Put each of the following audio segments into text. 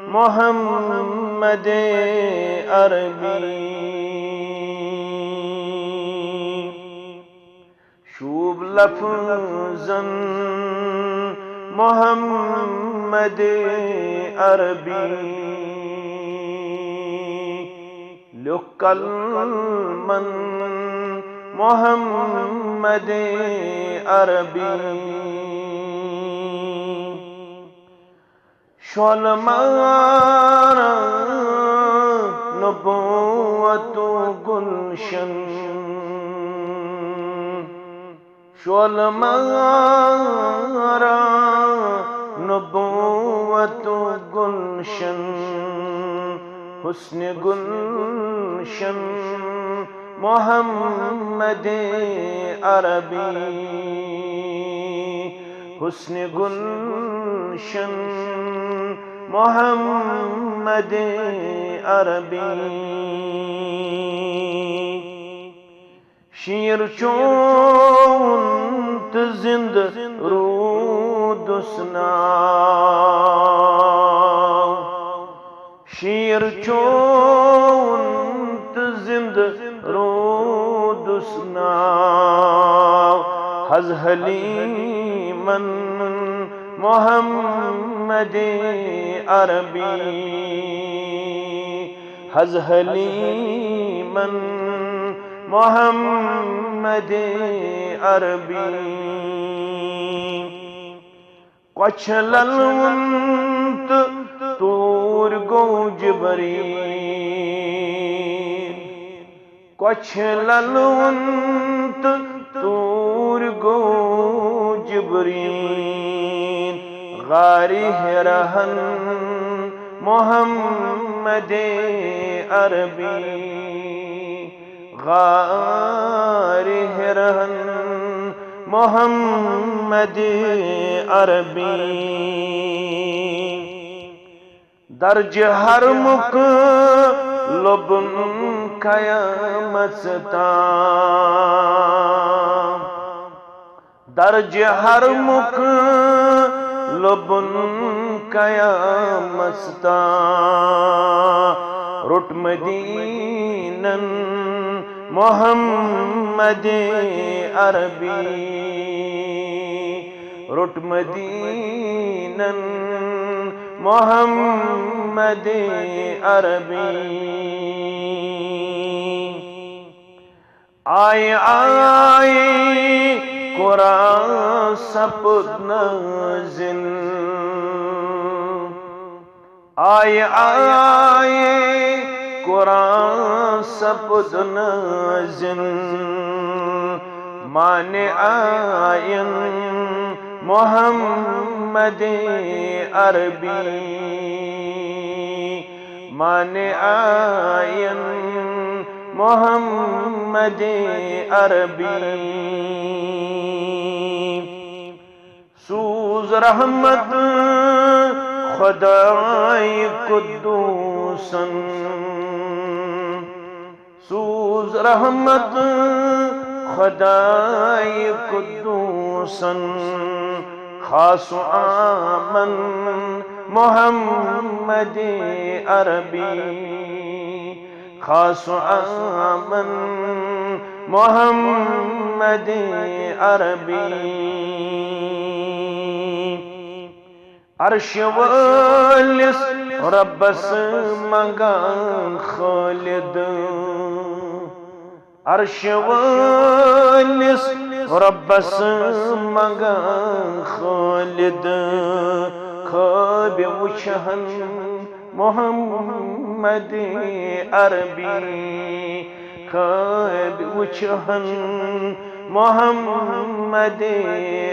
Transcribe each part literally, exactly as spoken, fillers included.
محمد عربی، شوٗب لفظن محمد عربی، لیوٚکھ قلمن محمد عربی۔ شعلہٕ مارا نبوت گلشن، شعلہٕ مارا نبوت گلشن، حسن گلشن محمد عربی، حسن گلشن محمد عربی۔ شیر چون تہٕ زِندٕ روٗدُس ناو، شیر چون تہٕ زِندٕ روٗدُس ناو، حض حلیمن محمد عربی، حض حلیمن محمد عربی۔ کۄچھِ للوُن تہٕ توٗرۍ گوٚو جبریٖل، کۄچھِ للوُن تہٕ توٗرۍ گوٚو جبریٖل، غارِ حِرہن محمد عربی، غارِ حِرہن محمد عربی۔ درجِ حرمُک لوٚبُن قیامت تام، درجِ حرمُک لوٚبُن قیامت تام، روٚٹ مدیٖنن محمد عربی، روٚٹ مدیٖنن محمد عربی۔ آیہِ آیہِ قرآن سپُد نازِل، آیہِ آیہِ قرآن سپُد نازِل، مانہِ آیَن محمد عربی، مانہِ آیَن محمد عربی۔ سوٗز رحمت خداے قدوٗسن، سوٗز رحمت خداے قدوٗسن، خاص و عامن محمد عربی، خاص و عامن محمد عربی۔ عرش وٲلِس رۄبس منٛگان خٲلد، عرش وٲلِس رۄبس منٛگان خٲلد، خٲبہِ وٕچھہن محمد عربی، خٲبہِ وٕچھہن محمد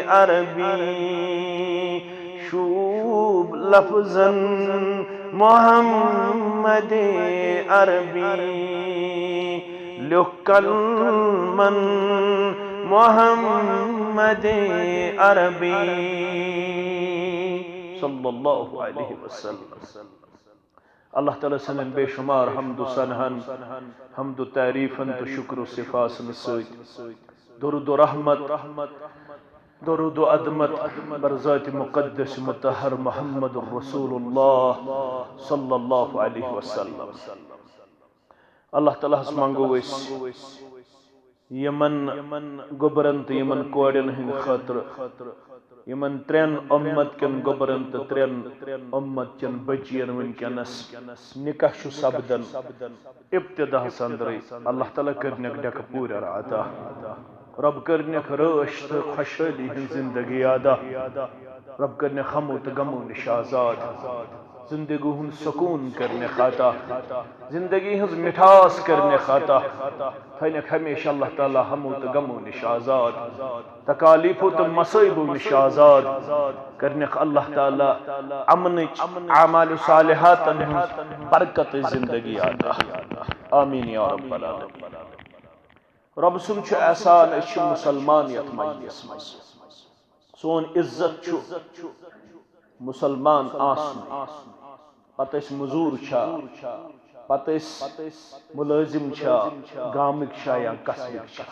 عربی، شوٗب لفظن محمد عربی، لیوٚکھ قلمن محمد عربی۔ صلی اللہ علیہ وسلم۔ اللہ تعالیٰ سٕنٛدٮ۪ن بے شمار حمد و ثناہن، حمد و تعریفن تہٕ شکر و صفاسن سۭتۍ درود و رحمت درود و عظمت بر ذات مقدس مطہر محمد رسول اللہ صلی اللہ علیہ وسلم۔ اللہ تعالیٰ ہس منگو أسۍ یمن گوبرن تہٕ یمن کورٮ۪ن ہٕنٛدِ خٲطرٕ، یمن ترٛٮ۪ن امت کٮ۪ن گوبرن تہٕ ترٛٮ۪ن امت چٮ۪ن بچین وٕنکیٚنس نکاح چھُ سپدان، ابتداہس اندرے اللہ تعالیٰ کٔرنکھ ڈیکہٕ پوٗرٕ عطا۔ رب کٔرنکھ رٲچھ تہٕ خۄشحٲلی ہٕنٛز زندگی عطا۔ رب کٔرنکھ غمو تہٕ غمو نِش آزاد۔ زندگی ہُنٛد سکوٗن کٔرنکھ عطا۔ زندگی ہٕنٛز مٹھاس کٔرنکھ عطا۔ تھٲینکھ ہمیشہ اللہ تعالیٰ غمو تہٕ غمو نِش آزاد۔ تکالیفو تہٕ مصٲیبو نِش آزاد۔ کٔرنکھ اللہ تعالیٰ امنٕچ، اعمال صالحاتن ہٕنٛز برکت زندگی عطا۔ آمین یا رب العالمین۔ رب سُنٛد چھُ احسان، أسۍ چھِ مسلمان یتھ مجلس منٛز۔ سون عزت چھُ مسلمان آسُن۔ پتہٕ أسۍ مزوٗر چھا، پتہٕ أسۍ مُلٲزِم چھا، گامٕکۍ چھا یا قصبٕکۍ چھا،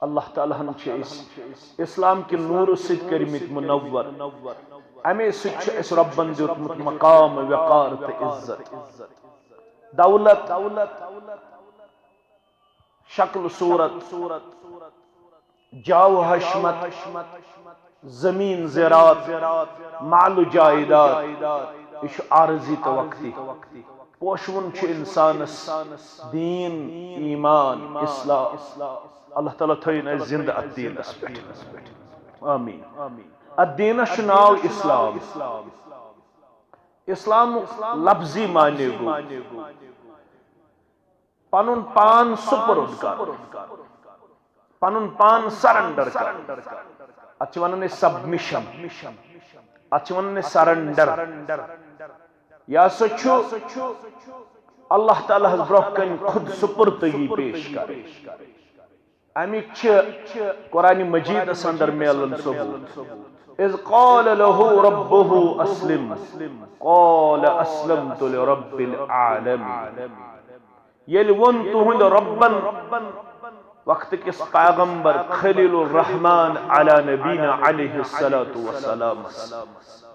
اللہ تعالیٰ ہن چھِ أسۍ اسلام کہِ نوٗرٕ سۭتۍ کٔرمٕتۍ منور۔ امے سۭتۍ چھُ اَسہِ رۄبن دیُتمُت مقام، وقار تہٕ عزت۔ دولت، شکل صورت، جاہ و حشمت، زمین زراعت، مال و جائیداد، یہِ چھُ عارضی تہٕ وقتی۔ پوشوُن چھُ انسانس دین، ایمان، اسلام۔ اللہ تعالیٰ تھٲیِن اَسہِ زندٕ اتھ دینس پٮ۪ٹھ۔ آمین۔ اتھ دینس چھُ ناو اسلام۔ اسلامُک لفظی معنی گوٚو پنُن پان سپرد کرُن، پنُن پان سرنڈر کرُن۔ اتھ چھِ ونان أسۍ سبمشن، اتھ چھِ ونان أسۍ سرنڈر۔ یہِ ہسا چھُ اللہ تعالیٰ ہس برونٛہہ کنہِ خود سپردگی پیش کرٕنۍ۔ امیِکۍ چھِ قرآن مجیدس اندر میلان ثبوت۔ اذ قال له ربه اسلم قال اسلمت لرب العالمین۔ ییٚلہِ ووٚن تُہنٛدِ رۄبن وقت کِس پیغمبر خلیل الرحمان علی نبینا علیہ الصلوۃ والسلام،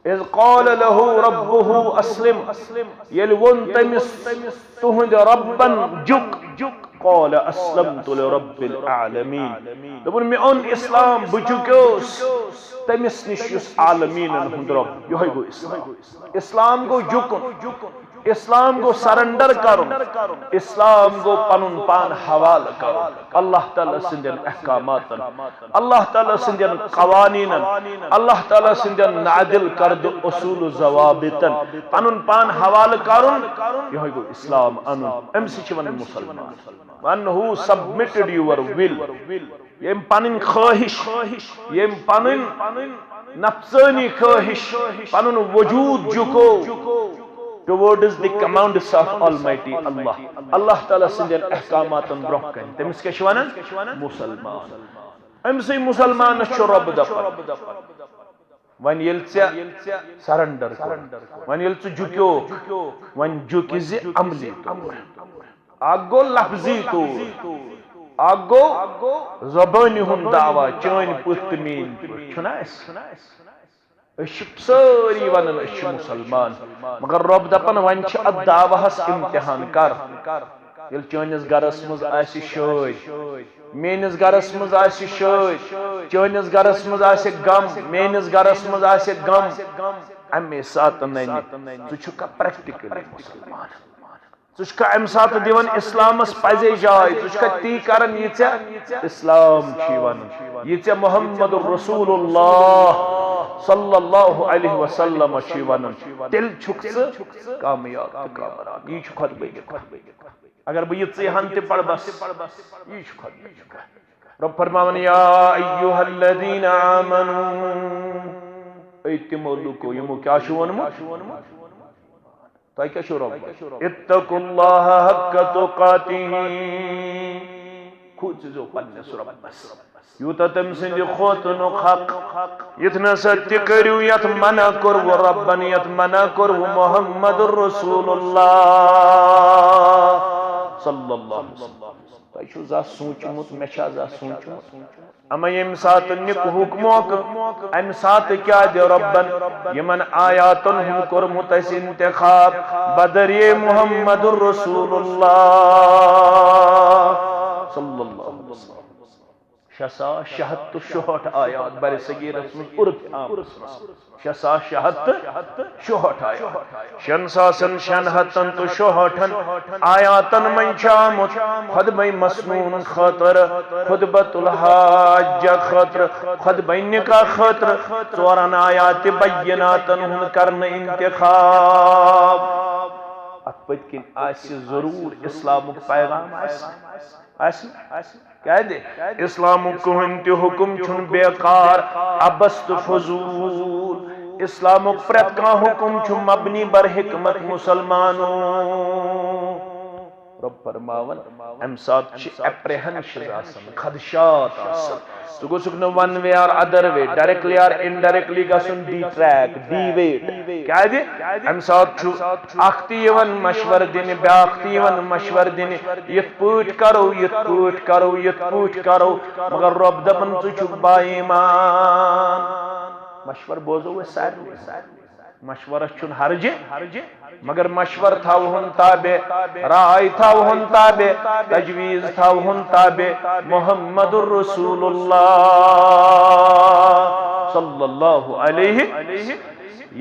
اذ قال له ربه اسلم، ییٚلہِ ووٚن تٔمِس تُہنٛدِ رۄبن جُک، قال اسلمت لرب العالمین، دوٚپُن مےٚ اوٚن اسلام، بہٕ جُکیوس تٔمِس نِش یُس عالمیٖنن ہُنٛد رۄب۔ یِہوٚے گوٚو اسلام۔ اسلام گوٚو جُکُن، اسلام گوٚو سرنڈر کرُن، اسلام گوٚو پنُن پان حوالہٕ کرُن اللہ تعالیٰ سٕنٛدٮ۪ن احکاماتن، اللہ تعالیٰ سٕنٛدٮ۪ن قوانینن، اللہ تعالیٰ سٕنٛدٮ۪ن نادل کردٕ اصول و ضوابطن پنُن پان حوالہٕ کرُن۔ یِہوٚے گوٚو اسلام انُن۔ أمۍ سٕے چھِ ونان مسلمان۔ One who submitted your will، ییٚمۍ پنٕنۍ خٲہِش، ییٚمۍ پنٕنۍ نفسٲنی خٲہِش، پنُن وجود جُکو towards the commands of Almighty Allah، اللہ تعالیٰ سٕنٛدٮ۪ن احکاماتن برونٛہہ کنہِ، تٔمِس کیٛاہ چھِ ونان؟ مسلمان۔ أمۍ سٕے مسلمانس چھُ رۄب دپان۔ وۄنۍ ییٚلہِ ژےٚ سرنڈر کوٚر، وۄنۍ ییٚلہِ ژٕ جُکیوکھ، وۄنۍ جُکہِ زِ عملی طور۔ اکھ گوٚو لفظی طور، اکھ گوٚو زبٲنی ہُنٛد دعویٰ، چٲنۍ پٲٹھۍ تہٕ میٲنۍ پٲٹھۍ، چھُنہ اَسہِ؟ أسۍ چھِ سٲری ونان أسۍ چھِ مسلمان، مگر رۄب دپان وۄنۍ چھِ اتھ دعوہس امتحان کر۔ ییٚلہِ چٲنِس گرس منٛز آسہِ شٲدۍ، میٲنِس گرس منٛز آسہِ شٲدۍ، چٲنِس گرس منٛز آسہِ غم، میٲنِس گرس منٛز آسہِ غم، امے ساتہٕ ننہِ ژٕ چھُکھا practically مسلمان۔ ژٕ چھُکھا امہِ ساتہٕ دِوان اسلامس پزے جاے، ژٕ چھُکھا تی کران یہِ ژےٚ اسلام چھُے ونان، یہِ ژےٚ محمد رسول اللہ صلی اللہ علیہ وسلم چھُے ونان، تیٚلہِ چھُکھ ژٕ کامیاب تہٕ کامران۔ یی چھُ خطبہٕ۔ اگر بہٕ یہِ ژٕے ہن تہِ پرٕ بس، یی چھُ خطبہٕ۔ رب فرماوان، یا ایھا الذین آمنو، اے تِمو لُکو یِمو کیٛاہ چھُ ووٚنمُت؟ تۄہہِ کیٛاہ چھُو رۄب؟ اتقوا اللہ حق تقاتہ، کھوٗژِزیو پننِس رۄبس یوٗتاہ تٔمۍ سٕنٛدِ کھوژنُک حق۔ یِتھ نہ سا تہِ کٔرِو یتھ منع کوٚروٕ رۄبن، یتھ منع کوٚروٕ محمد رسول اللہ صلی اللہ علیہ وسلم۔ تۄہہِ چھُو زانٛہہ سوٗنٛچمُت، مےٚ چھا زانٛہہ سوٗنٛچمُت؟ اما ییٚمہِ ساتہٕ نِکہُک موقعہٕ، اَمہِ ساتہٕ کیٛاہ دِ رۄبن یِمن آیاتن ہُنٛد کوٚرمُت اَسہِ انتخاب؟ بدریے محمد رسول اللہ صلی اللہ علیہ وسلم۔ شےٚ ساس شےٚ ہتھ تہٕ شُہٲٹھ آیات، برِ صغیٖرس منٛز، عرف عامس منٛز۔ شےٚ ساس شےٚ ہتھ تہٕ شُہٲٹھ آیات۔ شٮ۪ن ساسن شٮ۪ن ہتن تہٕ شُہٲٹھن آیاتن منٛز چھُ آمُت خطبہ مسنون خٲطرٕ، خطبۃ الحاجہ خٲطرٕ، خطبہ نکاح خٲطرٕ ژورن آیات بیناتن ہُنٛد کرنہٕ انتخاب۔ اتھ پٔتۍ کِنۍ آسہِ ضروٗر اسلامُک پیغام آسہِ۔ آسہِ۔ کیٛازِ؟ اسلامُک کٕہٕنۍ تہِ حُکم چھُنہٕ بیکار، عبث تہٕ فضوٗل۔ اسلامُک پرٛٮ۪تھ کانٛہہ حُکم چھُ مبنی بر حکمت مسلمانو۔ رۄب فرماوان، اَمہِ ساتہٕ چھِ apprehensions آسان، خدشات آسان۔ ژٕ گوٚژھُکھ نہٕ one way or other way، directly or indirectly گژھُن detract، deviate۔ کیٛازِ؟ اَمہِ ساتہٕ چھُ اکھ تہِ یِوان مشورٕ دِنہِ، بیٛاکھ تہِ یِوان مشورٕ دِنہِ، یِتھ پٲٹھۍ کرو، یِتھ پٲٹھۍ کرو، یِتھ پٲٹھۍ کرو، مگر رۄب دپان، ژٕ چھُکھ با ایمان۔ مشورٕ بوزو أسۍ سارنٕے۔ مشورس چھُنہٕ حرجہِ، مگر مشورٕ تھاوہون تابع، راے تھاوہون تابع، تجویز تھاوہون تابع محمد رسول اللہ صلی اللہ علیہ۔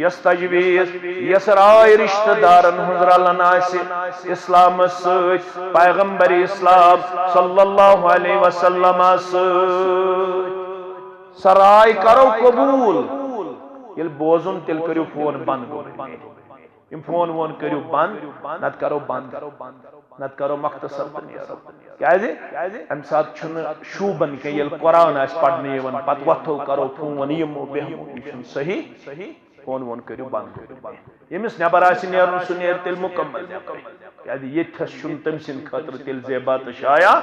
یس تجویز، یس راے رشتہ دارن ہٕنٛز رلان آسہِ اسلامس سۭتۍ، پیغمبر اسلام صلی اللہ علیہ وسلم سۭتۍ، سۄ راے کرو قبول۔ ییٚلہِ بوزُن، تیٚلہِ کٔرِو فون بند۔ یِم فون وون کٔرِو بند، نتہٕ کرو بند، نتہٕ کرو مختصر تہٕ نیرو۔ کیٛازِ؟ اَمہِ ساتہٕ چھُنہٕ شوٗبان کینٛہہ، ییٚلہِ قرآن آسہِ پرنہٕ یِوان، پتہٕ وۄتھو کرو فون، یِمو بیٚہمو، یہِ چھُنہٕ صحیح۔ فون وون کٔرِو بند۔ ییٚمِس نٮ۪بر آسہِ نیرُن، سُہ نیرِ تیٚلہِ مُکمل نٮ۪برٕے۔ کیٛازِ ییٚتھس چھُنہٕ تٔمۍ سٕنٛدِ خٲطرٕ تیٚلہِ زیبا تہٕ شایا۔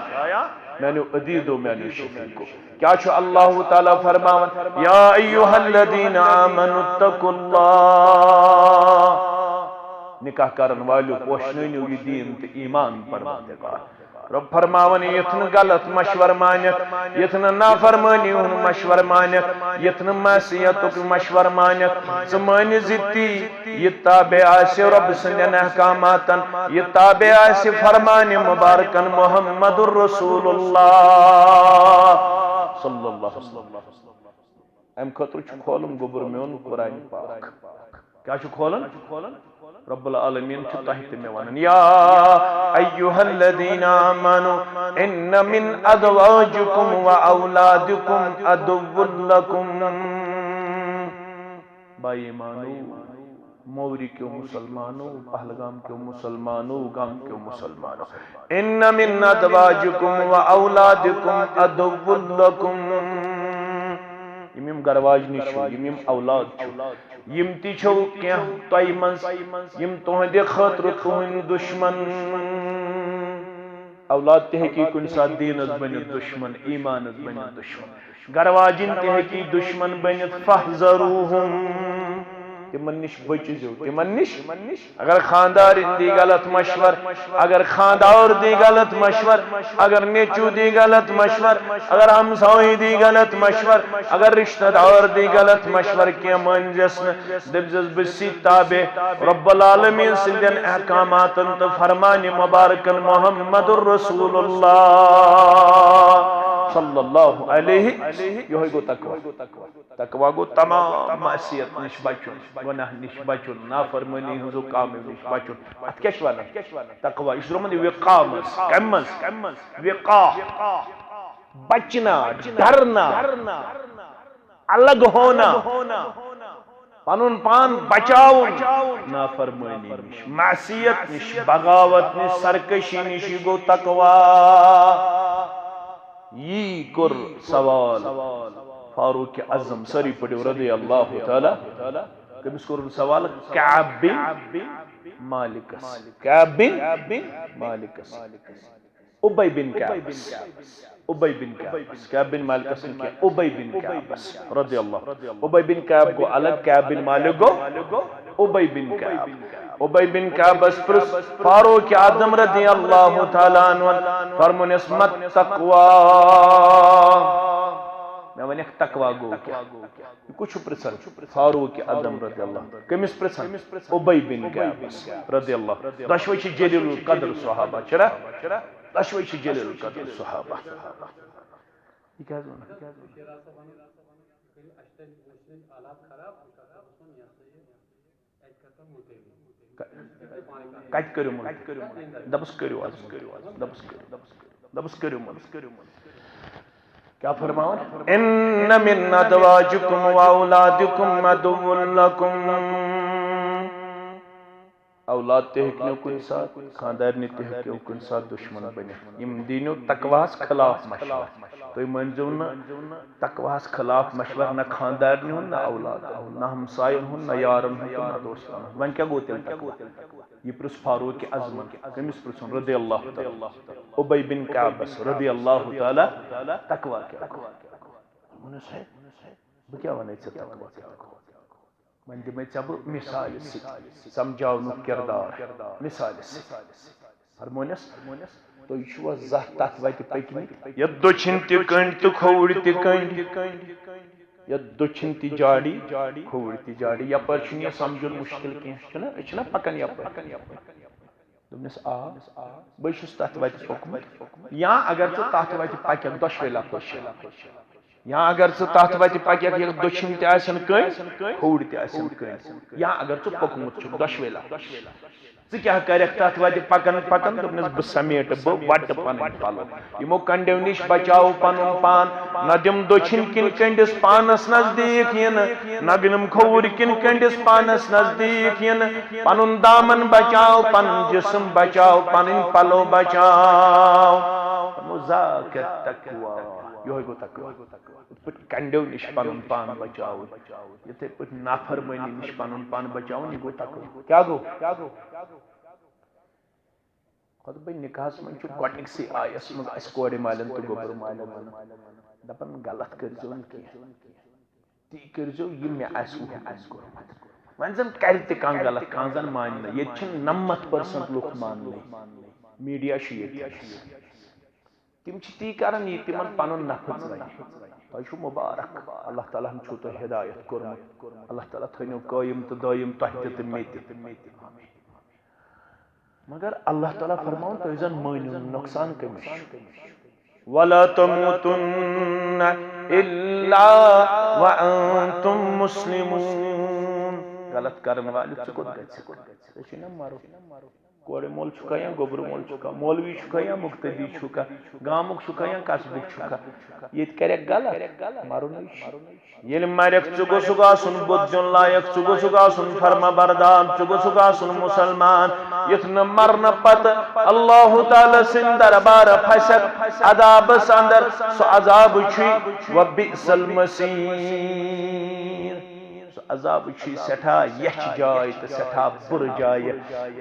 میانیو عزیزو، میانیو شفیقو، کیٛاہ چھُ اللہ تعالیٰ فرماوان؟ یا ایھا الذین آمنوا اتقوا اللہ۔ نکاح کرن والیو، پوشنٲنِو یہِ دیٖن تہٕ ایمان پروردگار۔ رۄب فرماوان، یِتھ نہٕ غلط مشور مانکھ، یِتھ نہٕ نافرمٲنی ہُنٛد مشور مانکھ، یِتھ نہٕ معصیتُک مشور مانکھ، ژٕ مٲنۍ زِ تی یہِ تابع آسہِ رۄب سٕنٛدٮ۪ن احکاماتن، یہِ تابع آسہِ فرمانِ مبارکن محمد رسول اللہ صلی اللہ علیہ وسلم۔ امہِ خٲطرٕ چھُ کھولُن گوٚبُر میون قرآن پاک۔ کیٛاہ چھُ کھولُن؟ رب العالمین چھُ تۄہہِ تہِ مےٚ ونان، یا ایھا الذین آمنوا ان من ازواجکم و اولادکم عدوا لکم۔ با ایمانو، موری کیو مسلمانو، پہلگام کیو مسلمانو، گام کیو مسلمانو، ان من ازواجکم و اولادکم عدوا لکم۔ یِم یِم گرواجنہِ چھِو، یِم یِم اولاد چھِو، یِم تہِ چھِو کینٛہہ تۄہہِ منٛز، یِم تُہنٛدِ خٲطرٕ تُہنٛدۍ دُشمن۔ اولاد تہِ ہیٚکہِ کُنہِ ساتہٕ دیٖنس بٔنِتھ دُشمن، ایمانس بٔنِتھ دُشمن۔ گرواجِنۍ تہِ ہیٚکہِ دُشمن بٔنِتھ، فاحذروہم۔ تِمن نِش بٔچِزیو، تِمن نِش۔ اگر خاندارِنۍ دی غلط مشور، اگر خاندار دی غلط مشور، اگر نیٚچو دی غلط مشور، اگر ہمسایہِ دی غلط مشور، اگر رشتہ دار دی غلط مشور، کینٛہہ مٲنزٮ۪س نہٕ، دٔپزٮ۪س بہٕ چھُسے تابع رب العالمین سٕنٛدٮ۪ن احکاماتن تہٕ فرمانِ مبارکن محمد رسول اللہ صلی اللہ علیہ۔ یہوے گوٚو تقوی۔ تقوی گوٚو تمام معصیت نِش بچُن، گۄناہ نِش بچُن، نافرمٲنی ہٕنٛزو کامیو نِش بچُن۔ اتھ کیٛاہ چھِ ونان؟ تقوی۔ یہِ چھُ درٛامُت وقاح منٛز۔ کمہِ منٛز؟ وقاح۔ بچنا، ڈرنا، الگ ہونا، پنُن پان بچاوُن نافرمٲنی نِش، معصیت نِش، بغاوت نِش، سرکشی نِش، یہِ گوٚو تقوی۔ یی کوٚر سوال فاروق اعظم، سٲری پٔرِو رضی اللہ تعالیٰ، کٔمِس کوٚرُن سوال؟ کعب بن مالکس۔ کعب بن مالکس۔ ابی بن کعبس۔ ابی بن کعبس، کعب بن مالکس نہٕ کینٛہہ، ابی بن کعبس رضی اللہ۔ ابی بن کعب گوٚو الگ، کعب بن مالک گوٚو ابی بن کعب۔ ابی بن کعبس پرُژھ فاروق اعظم رضی اللہ تعالیٰ عنہ، فرمونس، "ما التقوی؟" مےٚ ونکھ، تقوی گوٚو کیٛاہ؟ یہِ کُس چھُ پرژھان؟ فاروق اعظم رضی اللہ۔ کٔمِس پرژھان؟ ابی بن کعبس رضی اللہ۔ دۄشوے چھِ جلیل القدر صحابہ، چھِنا؟ دۄشوے چھِ جلیل القدر صحابہ۔ یہِ کیٛاہ حظ وَنان؟ کتہِ کٔرِو مُلک؟ دَپُس کٔرِو حظ مُلک۔ دَپُس کٔرِو، دَپُس کٔرِو، دَپُس کٔرِو مُلک۔ کیٛاہ فرماوان؟ "ان من ازواجکم و اولادکم عدو لکم۔" اولاد تہِ ہیٚکہِ نہٕ کُنہِ ساتہٕ، خاندارنہِ تہِ ہیٚکہِ کُنہِ ساتہٕ دُشمن بٔنِتھ۔ یِم دِنو تقواہس خلاف مشورٕ۔ تُہۍ مٲنزیو نہٕ تقواہس خلاف مشورٕ، نہ خاندارنہِ ہُنٛد، نہ اولادن ہُنٛد، نہ ہمساین ہُنٛد، نہ یارن ہُنٛد تہٕ نہ دوستن ہُنٛد۔ وۄنۍ کیٛاہ گوٚو تیٚلہِ تقوی؟ یہِ پرُژھ فاروق اعظمن۔ کٔمِس پرُژھُن؟ رضی اللہ تعالیٰ۔ ابی بن کعبس رضی اللہ تعالیٰ۔ تقوی کیٛاہ گوٚو؟ دوٚپمَس، ہے، بہٕ کیٛاہ وَنَے ژےٚ تقوی کیٛاہ گوٚو؟ وۄنۍ دِمَے ژےٚ بہٕ مثالہِ سۭتۍ سمجھاونُک کردار، مثالہِ سۭتۍ۔ فرمونس، تُہۍ چھِوا زانٛہہ تتھ وتہِ پٔکمٕتۍ، یتھ دٔچھِنۍ تہِ کنڈ تہٕ کھووُر تہِ کنڈ، یتھ دٔچھِنۍ تہِ جاڑی، کھووُر تہِ جاڑی؟ یپٲرۍ چھُنہٕ یہِ سمجھُن مُشکل کینٛہہ، چھُنہ؟ أسۍ چھِنہ پکان یپٲرۍ۔ دوٚپنس، آ، بہٕ چھُس تتھ وتہِ پوٚکمُت۔ یا اگر ژٕ تتھ وتہِ پککھ، دۄشوے لفظ چھِ۔ یا اگر ژٕ تتھ وتہِ پککھ، ییٚلہِ دٔچھِنۍ تہِ آسن کٔنۍ، کھووُر تہِ آسن کٔنۍ۔ یا اگر ژٕ پوٚکمُت چھُکھ، دۄشوے لفظ۔ ژٕ کیٛاہ کرکھ تتھ وتہِ پکان پکان؟ دوٚپنس، بہٕ سمیٹہٕ، بہٕ وٹہٕ پنٕنۍ پلو۔ یِمو کنڈیو نِش بچاو پنُن پان۔ نہ دِم دٔچھِنۍ کِنۍ کنڈِس پانس نزدیٖک یِنہٕ، نہ دِم کھووُر کِنۍ کنڈِس پانس نزدیٖک یِنہٕ۔ پنُن دامن بچاو، پنُن جسم بچاو، پنٕنۍ پلو بچاو۔ فرمو، ذاک التقوی۔ یہوے گوٚو تقوی۔ یِتھ پٲٹھۍ کنڈیو نِش پنُن پان بچاوُن، یِتھے پٲٹھۍ نافرمٲنی نِش پنُن پان بچاوُن، یہِ گوٚو تقوی۔ کیٛاہ گوٚو؟ خطبہ نکاحس منٛز چھُ گۄڈنِکسٕے آیس منٛز اَسہِ کورِ مالٮ۪ن تہٕ گوٚبرِ مالٮ۪ن ونان، دپان، غلط کٔرۍزیو نہٕ کینٛہہ، تی کٔرۍزیو، یہِ مےٚ آسہِ حُکم کوٚرمُت۔ وۄنۍ زن کرِ تہِ کانٛہہ غلط، کانٛہہ زن مانہِ نہٕ۔ ییٚتہِ چھِنہٕ نمتھ percent لُکھ ماننٕے۔ میڈیا چھُ ییٚتہِ۔ تِم چھِ تی کران، یہِ تِمن پنُن نفع ژلہِ۔ تۄہہِ چھُو مُبارک، اللہ تعالیٰ ہن چھُو تۄہہِ ہدایت کوٚرمُت۔ اللہ تعالیٰ تھٲینو قٲیِم تہٕ دٲیِم تۄہہِ تہِ تہٕ مےٚ تہِ۔ مگر اللہ تعالیٰ فرماوُن، تُہۍ زن مٲنِو نہٕ، نۄقصان کٔمِس چھُ؟ ولا تموتن الا وانتم مسلمون۔ غلط کرن والہِ، ژٕ کوٚت گژھِ؟ ژےٚ چھُے نا مرُن۔ کورِ مول چھُکھا یا گوٚبرٕ مول چھُکھا، مولوی چھُکھا یا مقتدی چھُکھا، گامُک چھُکھا یا قصبُک چھُکھا، ییٚتہِ کرٮ۪کھ غلط، مرُنٕے چھُ۔ ییٚلہِ مرکھ، ژٕ گوٚژھُکھ آسُن بُتھ دیُن لایق، ژٕ گوٚژھُکھ آسُن فرما بردار، ژٕ گوٚژھُکھ آسُن مُسلمان، یُتھ نہٕ مرنہٕ پتہٕ اللہ تعالیٰ سٕنٛدِ دربارٕ پھسکھ عذابس اندر۔ سُہ عذاب چھُے وبئس المصیر۔ سُہ عذاب چھُے سٮ۪ٹھاہ یَچھ جاے تہٕ سٮ۪ٹھاہ بُرٕ جاے،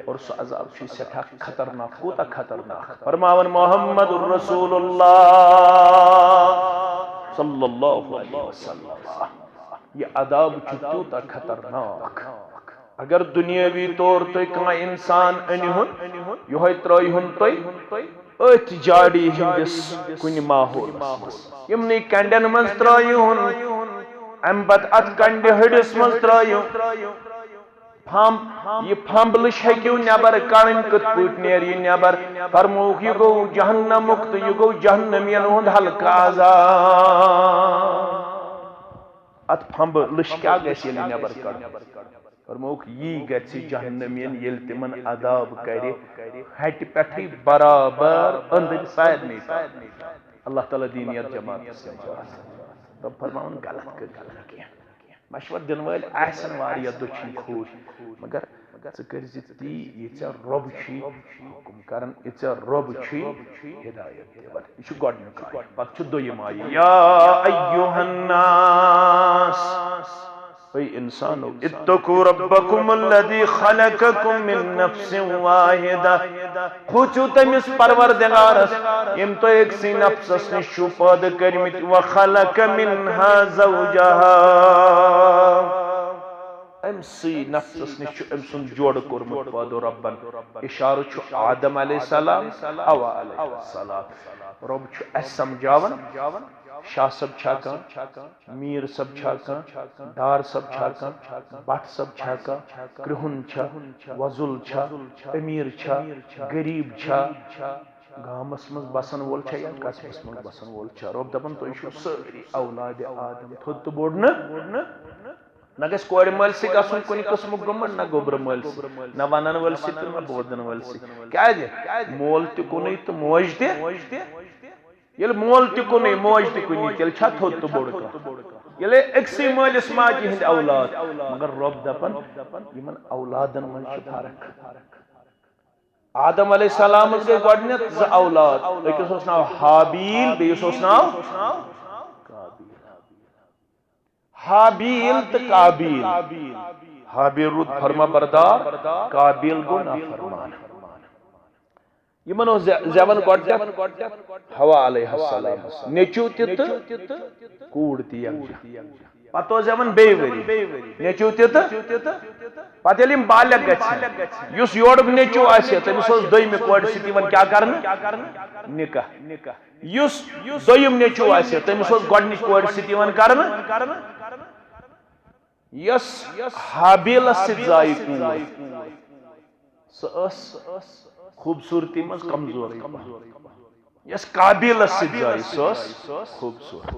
اور سُہ عذاب چھُے سٮ۪ٹھاہ خطرناک۔ کوٗتاہ خطرناک؟ فرماوان محمد رسول اللہ صلی اللہ علیہ وسلم، یہِ عذاب چھُ تیوٗتاہ خطرناک۔ اگر دُنیٲوی طور تُہۍ کانٛہہ اِنسان أنِہُن، یِہوٚے ترٛٲیہُن تُہۍ أتھۍ جاڑی ہٕنٛدِس کُنہِ ماحولس منٛز، یِمنٕے کنڈٮ۪ن منٛز ترٛٲیہُن، اَمہِ پتہٕ اَتھ کنڈِ ہٕڑِس منٛز ترٛٲیِو۔ پھمب، یہِ پھمب لٕچھ ہیٚکِو نٮ۪بر کڑٕنۍ، کِتھ پٲٹھۍ نیرِ یہِ نٮ۪بر؟ فرمووُکھ، یہِ گوٚو جہنمُک تہٕ یہِ گوٚو جہنمین ہُنٛد ہلکہٕ عذاب۔ اَتھ پھمبہٕ لٕچھ کیٛاہ گژھِ ییٚلہِ نٮ۪بر کڑُن؟ فرمووُکھ، یی گژھِ جہنمین ییٚلہِ تِمن عذاب کرِ ہٹہِ پٮ۪ٹھٕے برابر أنٛدٕرۍ سارنٕے تام۔ اللہ تعالیٰ دِیِن یتھ جماعتس سۭتۍ۔ رب فرماوُن، غلط کٔرۍ زیو نہٕ کینٛہہ۔ مشورٕ دِنہٕ وٲلۍ آسن واریاہ دٔچھِنۍ کھوٗرۍ، مگر ژٕ کٔرۍ زِ تی، یہِ ژےٚ رۄب چھُے حُکُم کران، یہِ ژےٚ رۄب چھُے ہدایت دِوان۔ یہِ چھُ گۄڈٕنیُک آیت۔ پتہٕ چھُ دوٚیِم آیت، یا ایُّہَ الناس۔ اے انسانو، اتقوا ربکم الذی خلقکم من نفس واحدہ۔ کھوژِو تٔمِس پروردگارس، ییٚمۍ تۄہہِ أکسٕے نفسس نِش چھُو پٲدٕ کٔرمٕتۍ، وخلق منها زوجها۔ أمۍ سٕے نفسس نِش چھُ أمۍ سُنٛد جوڑٕ کوٚرمُت پٲدٕ رۄبن۔ اِشارٕ چھُ آدم علیہ السلام، حوا علیہ السلام۔ رۄب چھُ اَسہِ سمجھاوان، شاہ صٲب چھا کانٛہہ؟ میٖر صٲب چھا کانٛہہ؟ ڈار صٲب چھا کانٛہہ؟ بٹ صٲب چھا کانٛہہ؟ کرٛہُن چھا؟ وۄزُل چھا؟ أمیٖر چھا؟ غریٖب چھا؟ گامس منٛز بسن وول چھا یا قصبس منٛز بسن وول چھا؟ رۄب دپان، تُہۍ چھِو سٲری اولادِ آدم، تھوٚد تہٕ بوٚڑ نہٕ۔ نہ گژھِ کورِ مٲلۍ سۭتۍ گژھُن کُنہِ قٕسمُک گُمن، نہ گوٚبرٕ مٲلۍ سۭتۍ، نہ ونن وٲلۍ سۭتۍ تہٕ نہ بوزن وٲلۍ سۭتۍ۔ کیازِ؟ مول تہِ کُنُے تہٕ موج تہِ۔ ییٚلہِ مول تہِ کُنُے، موج تہِ کُنی، تیٚلہِ چھا تھوٚد تہٕ بوٚڑ کانٛہہ؟ ییٚلہِ أکسٕے مٲلِس ماجہِ ہٕنٛدۍ اولاد، مگر رۄب دپان، یِمن اولادن منٛز چھِ فرق۔ آدم علیہ السلامس گٔے گۄڈٕنٮ۪تھ زٕ اولاد، أکِس اوس ناو ہابیل، بیٚیِس اوس ناو قابیل۔ ہابیل تہٕ قابیل۔ ہابیل روٗد فرما بردار، قابیل گوٚو نافرمان۔ یِمن اوس زے-، زیوان گۄڈٕنٮ۪تھ حوا علیہ السلام، نیٚچوٗ تہِ تہٕ کوٗر تہِ یکجا۔ پتہٕ اوس زیوان بیٚیہِ ؤری نیٚچوٗ تہِ تہٕ پتہٕ ییٚلہِ یِم بالغ گژھِ، یُس یورُک نیٚچوٗ آسہِ، تٔمِس اوس دوٚیمہِ کورِ سۭتۍ یِوان کیٛاہ کرنہٕ؟ نکاح۔ یُس دوٚیِم نیٚچوٗ آسہِ، تٔمِس اوس گۄڈٕنِچ کورِ سۭتۍ یِوان کرنہٕ۔ یۄس ہابیلس سۭتۍ زایہِ کوٗر، سۄ ٲس خوٗبصوٗرتی منٛز کمزورٕے پہن۔ یۄس قابیلس سۭتۍ زایہِ، سۄ ٲس خوٗبصوٗرت۔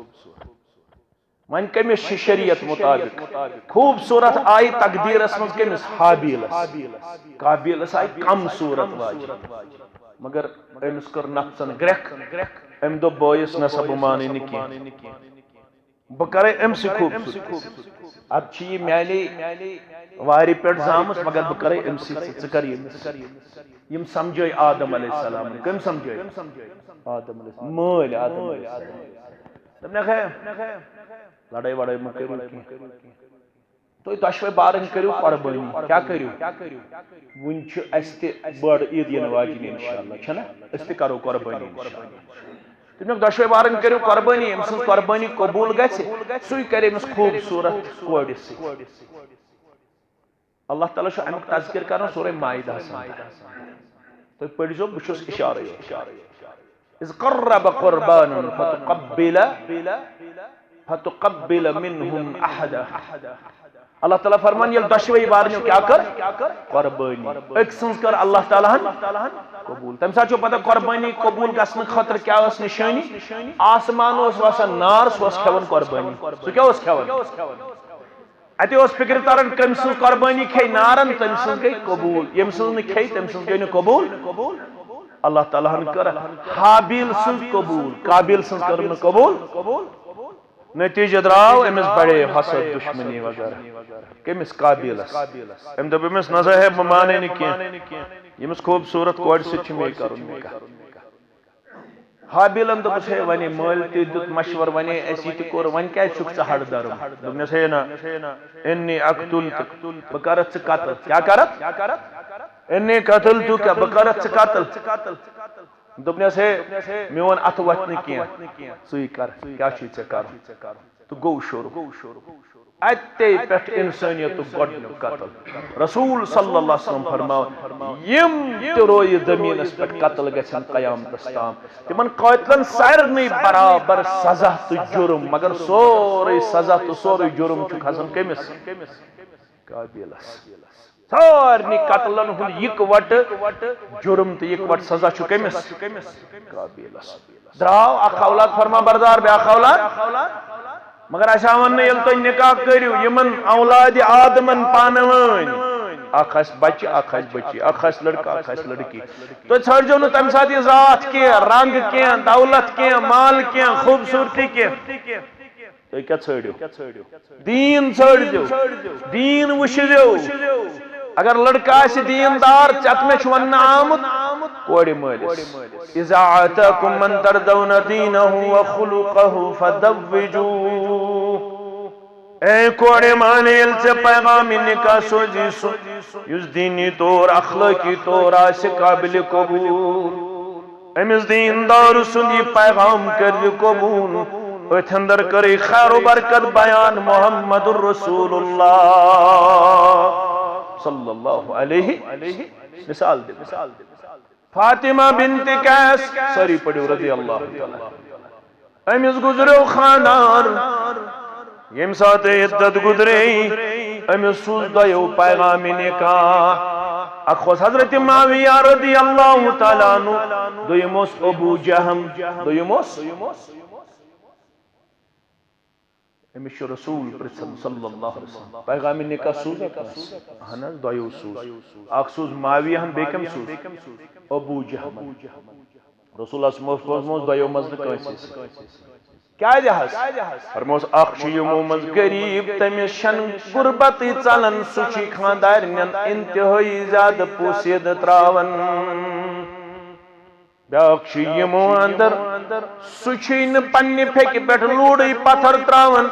وۄنۍ کٔمِس چھِ شریعت مطابق خوٗبصوٗرت آیہِ تقدیٖرس منٛز؟ کٔمِس؟ ہابیلس۔ قابیلس آیہِ کم صوٗرت واجہِ، مگر أمِس کٔر نفژن گرٛٮ۪کھ۔ أمۍ دوٚپ، بٲیِس، نہ سا، بہٕ مانٕے نہٕ کینٛہہ، بہٕ کرے أمۍ سٕے خوٗبصوٗرتی۔ اتھ چھِ یہِ میانے وارِ پٮ۪ٹھ زامٕژ، مگر بہٕ کرے أمۍ سٕے، ژٕ، ژٕ کر ییٚمِس۔ یِم سمجھٲے آدم علیہ السلامن۔ کٔمۍ سمجھٲے؟ آدم علیہ السلام۔ مٲلۍ آدم علیہ السلام۔ دوٚپنَکھ، ہے، لڑٲے وڑٲے مہ کٔرِو کینٛہہ۔ تُہۍ دۄشوے بارٕنۍ کٔرِو قۄربٲنی۔ کیٛاہ کٔرِو؟ وُنہِ چھِ اَسہِ تہِ بٔڑ عیٖد یِنہٕ واجِنۍ، انشاءاللہ، چھَنا؟ أسۍ تہِ کَرو قۄربٲنی، انشاءاللہ۔ تہٕ مےٚ دۄشوے بارٕنۍ کٔرِو قۄربٲنی، ییٚمہِ سٕنٛز قۄربٲنی قبوٗل گژھِ، سُے کَرِ أمِس خوٗبصوٗرت کورِ سۭتۍ۔ اللہ تعالیٰ چھُ اَمیُک تذکر کران سورہ مائدہَس اندر۔ تُہۍ پٔرۍزیو، بہٕ چھُس اِشارَے یوت۔ اذ قرب قربانا فتقبل، فتقبل منهم احدہ۔ اللہ تعالیٰ فرمان، ییٚلہِ دۄشوے بارنیو کیٛاہ کٔر؟ قۄربٲنی۔ أکۍ سٕنٛز کٔر اللہ تعالیٰ ہن قبوٗل۔ تَمہِ ساتہٕ چھو پتہ، قۄربٲنی قبوٗل گژھنہٕ خٲطرٕ کیٛاہ ٲس نِشٲنی؟ آسمان اوس وسان نار، سُہ اوس کھٮ۪وان قۄربٲنی۔ سُہ کیٛاہ اوس کھٮ۪وان؟ اَتہِ اوس فِکرِ تران، کٔمۍ سٕنٛز قۄربٲنی کھیٚیہِ نارن، تٔمۍ سٕنٛز گٔے قبوٗل، ییٚمۍ سٕنٛز نہٕ کھیٚیہِ، تٔمۍ سٕنٛز گٔے نہٕ قبوٗل۔ اللہ تعالیٰ ہن کٔر ہابیل سٕنٛز قبوٗل، قابیل سٕنٛز کٔر نہٕ قبوٗل۔ نتیٖجہٕ درٛاو أمِس بڑے حسد، دُشمنی وغیرہ۔ کٔمِس؟ قابیلس۔ أمۍ دوٚپ أمِس، نہ سا ہے، بہٕ مانَے نہٕ کینٛہہ، ییٚمِس خوٗبصوٗرت کورِ سۭتۍ چھُ مے کرُن نکاح۔ ہابیلن دوٚپُس، ہے، ونے مٲلۍ تہِ دیُت مشورٕ، ونے اَسہِ یہِ تہِ کوٚر، وۄنۍ کیٛازِ چھُکھ ژٕ ہڑ درُن؟ دوٚپنس، ہے نہ، انی قتلت، بہٕ کرتھ ژٕ قتل۔ کیٛاہ کرتھ؟ انی قتلتک، بہٕ کرتھ ژٕ قتل۔ دوٚپنس، ہے، میون اتھٕ وتھِ نہٕ کینٛہہ، ژٕے کر، کیٛاہ چھُے ژےٚ کرُن؟ تہٕ گوٚو شروع۔ اتے پٮ۪ٹھ انسٲنیتُک گۄڈٕنیُک قتل۔ رسول صلی اللہ علیہ وسلم فرماوان، یِم تہِ رویہِ زٔمیٖنَس پٮ۪ٹھ قتل گژھن قیامتس تام، تِمن قٲتلن سارنٕے برابر سزا تہٕ جُرم، مگر سورُے سزا تہٕ سورُے جُرم چھُ کھسان کٔمِس؟ قابیلس۔ سارنٕے قتلن ہُنٛد یِکہٕ وٹہٕ جُرم تہٕ یِکہٕ وٹہٕ سزا چھُ کٔمِس؟ قابیلس۔ درٛاو اکھ اولاد فرما بردار، بیٛاکھ اولاد۔ مگر اَسہِ آو وَننہٕ، ییٚلہِ تُہۍ نکاح کٔرِو، یِمن اولادِ آدمن پانہٕ وٲنۍ، اکھ آسہِ بچہِ، اکھ آسہِ بچی، اکھ آسہِ لڑکہٕ، اکھ آسہِ لڑکی، تُہۍ ژھٲنٛڈزیو نہٕ تَمہِ ساتہٕ یہِ ذات کینٛہہ، رنٛگ کینٛہہ، دولت کینٛہہ، مال کینٛہہ، خوٗبصوٗرتی کینٛہہ۔ تُہۍ کیٛاہ ژھٲنٛڈِو؟ دیٖن ژھٲنٛڈزیو، دیٖن وٕچھزیو۔ اگر لڑکہٕ آسہِ دیٖندار، ژےٚ تہٕ مےٚ چھُ وننہٕ آمُت، کورِ مٲلِس، اذا آتاکم من ترضون دینہ و خلقہ فزوجوہ۔ اے کورِ، مانہِ ییٚلہِ ژےٚ پیغامِ نکاح سوزی سُہ، یُس دینی طور، اخلٲقی طور آسہِ قابلِ قبول۔ أمِس دیندار سُنٛد یہِ پیغام کٔرۍ زِ قبول۔ أتھۍ اندر کٔرٕے خیر و برکت بیان محمد رسول اللہ صلی اللہ علیہ۔ مثال دِ، مثال دِ۔ فاطمہ بنت قیس، سٲری پٔرِو رضی اللہ تعالیٰ۔ أمِس گُزریو خانٛدار۔ ییٚمہِ ساتہٕ عدت گُزرے، أمِس سوٗز دۄیو پیغامِ نکاح۔ اکھ اوس حضرت معاویہ رضی اللہ تعالیٰ عنہ، دوٚیِم اوس ابو جہم، دوٚیِم اوس۔ أمِس چھُ رسول پرٛژھان صلی اللہ علیہ وسلم، پیغامِ نکاح سوٗزا کٲنٛسہِ؟ اہن حظ، دۄیو سوٗز۔ اکھ سوٗز معاویہ ہن، بیٚیہِ کٔمۍ سوٗز؟ ابو جہمن۔ رسول اللہ صلی اللہ علیہ وسلم اوس دۄیو منٛز نہٕ کٲنٛسہِ سۭتۍ۔ کیٛازِ حظ؟ فرموس، اکھ چھُ یِمو منٛز غریٖب، تٔمِس چھَنہٕ غُربتٕے ژلان، سُہ چھُے خانٛدارِنٮ۪ن انتہٲیی زیادٕ پوسیدٕ ترٛاوان۔ بیٛاکھ چھُ یِمو اندر، سُہ چھُے نہٕ پننہِ پھیٚکہِ پٮ۪ٹھ لوٗڑٕے پتھر ترٛاوان،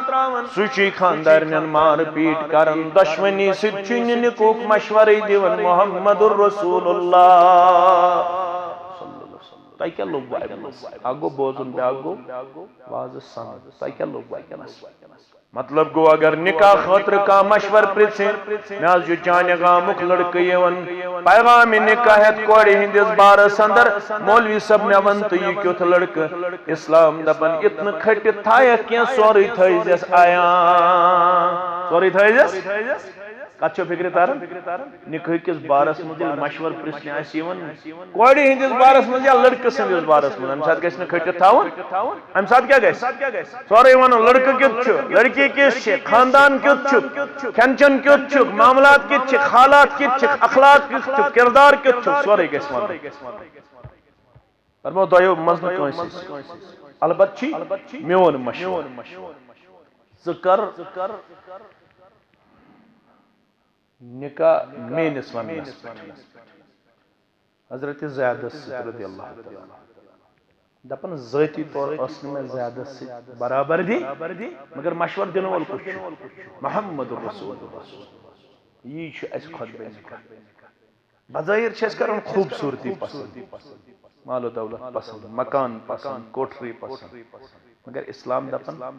سُہ چھُے خانٛدارِنٮ۪ن مار پیٖٹ کران، دۄشوٕنی سۭتۍ چھُے نہٕ نِکوک مشورٕے دِوان۔ محمد رسول اللہ۔ تۄہہِ کیٛاہ لوٚگوٕ اَمہِ منٛز؟ اکھ گوٚو بوزُن، بیٛاکھ گوٚو وازٕ سمجھ۔ تۄہہِ کیٛاہ لوٚگوٕ اَمہِ منٛز؟ مطلب گوٚو، اگر نکاح خٲطرٕ کانٛہہ مشورٕ پرٛژھِ، مےٚ حظ چھُ چانہِ گامُک لڑکہٕ یِوان، پیغامِ نکاح ہٮ۪تھ کورِ ہٕنٛدِس بارس اندر، مولوی صٲب، مےٚ وَن تہٕ، یہِ کیُتھ لڑکہٕ؟ اسلام دپان، یُتھ نہٕ کھٔٹِتھ تھایکھ کینٛہہ، سورُے تھٲیزٮ۪س عیان۔ سورُے تھٲیزٮ۪س۔ کتھ چھو فکرِ تران؟ نکاح کِس بارس منٛز ییٚلہِ مشورٕ پرٛژھنہِ آسہِ یِوان، کورِ ہٕنٛدِس بارس منٛز یا لڑکہٕ سٕنٛدِس بارس منٛز، امہِ ساتہٕ گژھِ نہٕ کھٔٹِتھ تھاوُن۔ امہِ ساتہٕ کیٛاہ گژھِ؟ سورُے ونُن، لڑکہٕ کیُتھ چھُ، لڑکی کِژھ چھِ، خاندان کیُتھ چھُ، کھٮ۪ن چٮ۪ن کیُتھ چھُ، معاملات کِتھ چھِ، حالات کِتھ چھِ، اخلاق کیُتھ چھُ، کردار کیُتھ چھُ، سورُے گژھِ ونُن۔ فرمو، دۄیو منٛز نہٕ کٲنٛسہِ سۭتۍ۔ البتہٕ چھی میون مشورٕ۔ ژٕ کر نکاح میٲنِس وننس پٮ۪ٹھ۔ حضرت زیادس سۭتۍ رضی اللہ تعالیٰ عنہ۔ دپان، ذٲتی طور ٲس نہٕ مےٚ زیادس سۭتۍ برابردی، مگر مشورٕ دِنہٕ وول کُس چھُ؟ محمد رسول اللہ۔ یی چھُ اَسہِ خطبہ نکاح۔ بظاہر چھِ أسۍ کران خوٗبصوٗرتی پسنٛد، مال و دولت پسنٛد، مکان پسنٛد، کوٹھری پسنٛد، مگر اسلام دپان،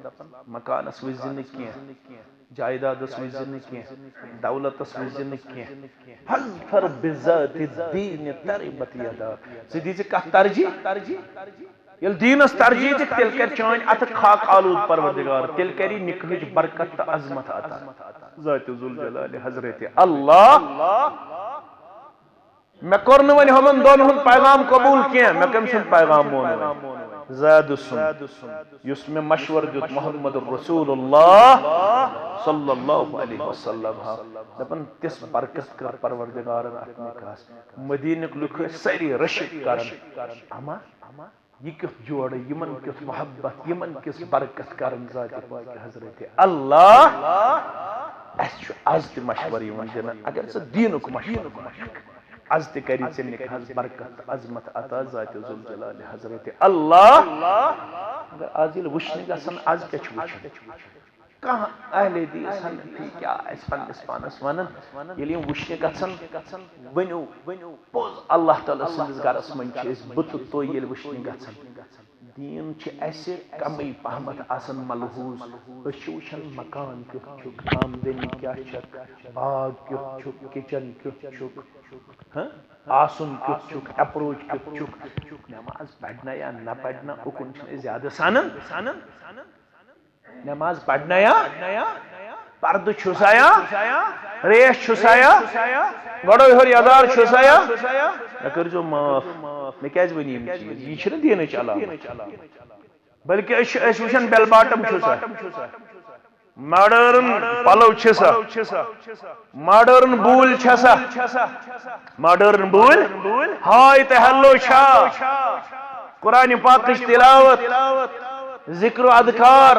مکانس وٕچھ زِ نہٕ کینٛہہ، جائیدادس وٕچھ زِ نہٕ کینٛہہ، دولتس وٕچھ زِ نہٕ کینٛہہ۔ فاظفر بذات الدین تربت یداک۔ ژٕ دِیٖزِ کتھ ترجیح؟ ییٚلہِ دیٖنس ترجیح دِکھ، تیٚلہِ کرِ چٲنۍ اتھٕ خاک آلود پروردگار، تیٚلہِ کرِ نکاحٕچ برکت تہٕ عظمت عطا۔ ذات ذوالجلال حضرت اللہ۔ مےٚ کوٚر نہٕ وۄنۍ ہُمن دۄن ہُنٛد پیغام قبول کینٛہہ، مےٚ کٔمۍ سُنٛد پیغام مون وۄنۍ؟ زید سُنٛد، یُس مےٚ مشورٕ دیُت محمد رسول اللہ صلی اللہ علیہ وسلم۔ ہا، دپان، تِژھ برکت کٔر پروردگارن اتھ نکاحس۔ مدیٖنٕکۍ لُکھ ٲسۍ سٲری رٔشِتھ کران، اما یہِ کیُتھ جوڑٕ، یِمن کیُتھ محبت، یِمن کِژھ برکت کرن ذاتِ پاک حضرت اللہ۔ اَسہِ چھُ از تہِ مشورٕ یِوان دِنہٕ، اگر ژٕ دیٖنُک مشورٕ منٛگکھ، از تہِ کری ژےٚ نکاحس برکت تہٕ عظمت عطا ذاتِ ذوالجلال حضرت اللہ۔ مگر از ییٚلہِ وٕچھنہِ گژھن، از کیٛاہ چھُ وٕچھُن؟ کانٛہہ اہل حدیث حنفی کیٛاہ آسہِ پننِس پانس ونان، ییٚلہِ یِم وٕچھنہِ گژھن، ؤنِو، پوٚز اللہ تعالیٰ سٕنٛدِس گرس منٛز چھِ أسۍ بُتہٕ تُہۍ ییٚلہِ وٕچھنہِ گژھن۔ دیٖن چھِ اَسہِ کمٕے پہمتھ آسان ملحوظ۔ أسۍ چھِ وٕچھان مکان کیُتھ چھُکھ، آمدنی کیٛاہ چھکھ، باغ کیُتھ چھُکھ، کچن کیُتھ چھُکھ، ہاں؟ آسُن کیُتھ چھُکھ، اپروچ کیُتھ چھُکھ۔ نماز پرنا یا نہ پرنا، اُکُن چھِنہٕ أسۍ زیادٕ سنان۔ نماز پرنا یا پردٕ چھُسا یا ریش چھُسا یا گۄڈَے ہیوٚر یَزار چھُسا یا؟ مےٚ کٔرۍزیو معاف، مےٚ کیٛازِ ؤنۍ یِم چیٖز؟ یہِ چھِنہٕ دیٖنٕچ علامت۔ بلکہِ أسۍ چھِ، أسۍ وٕچھان بیل باٹم چھُسا، ماڈٲرٕن پلو چھِسا، ماڈٲرٕن بوٗلۍ چھَسا، ماڈٲرٕن بوٗلۍ، ہاے تہٕ ہیلو چھا، قرآنِ پاکٕچ تلاوت، ذکر و اذکار،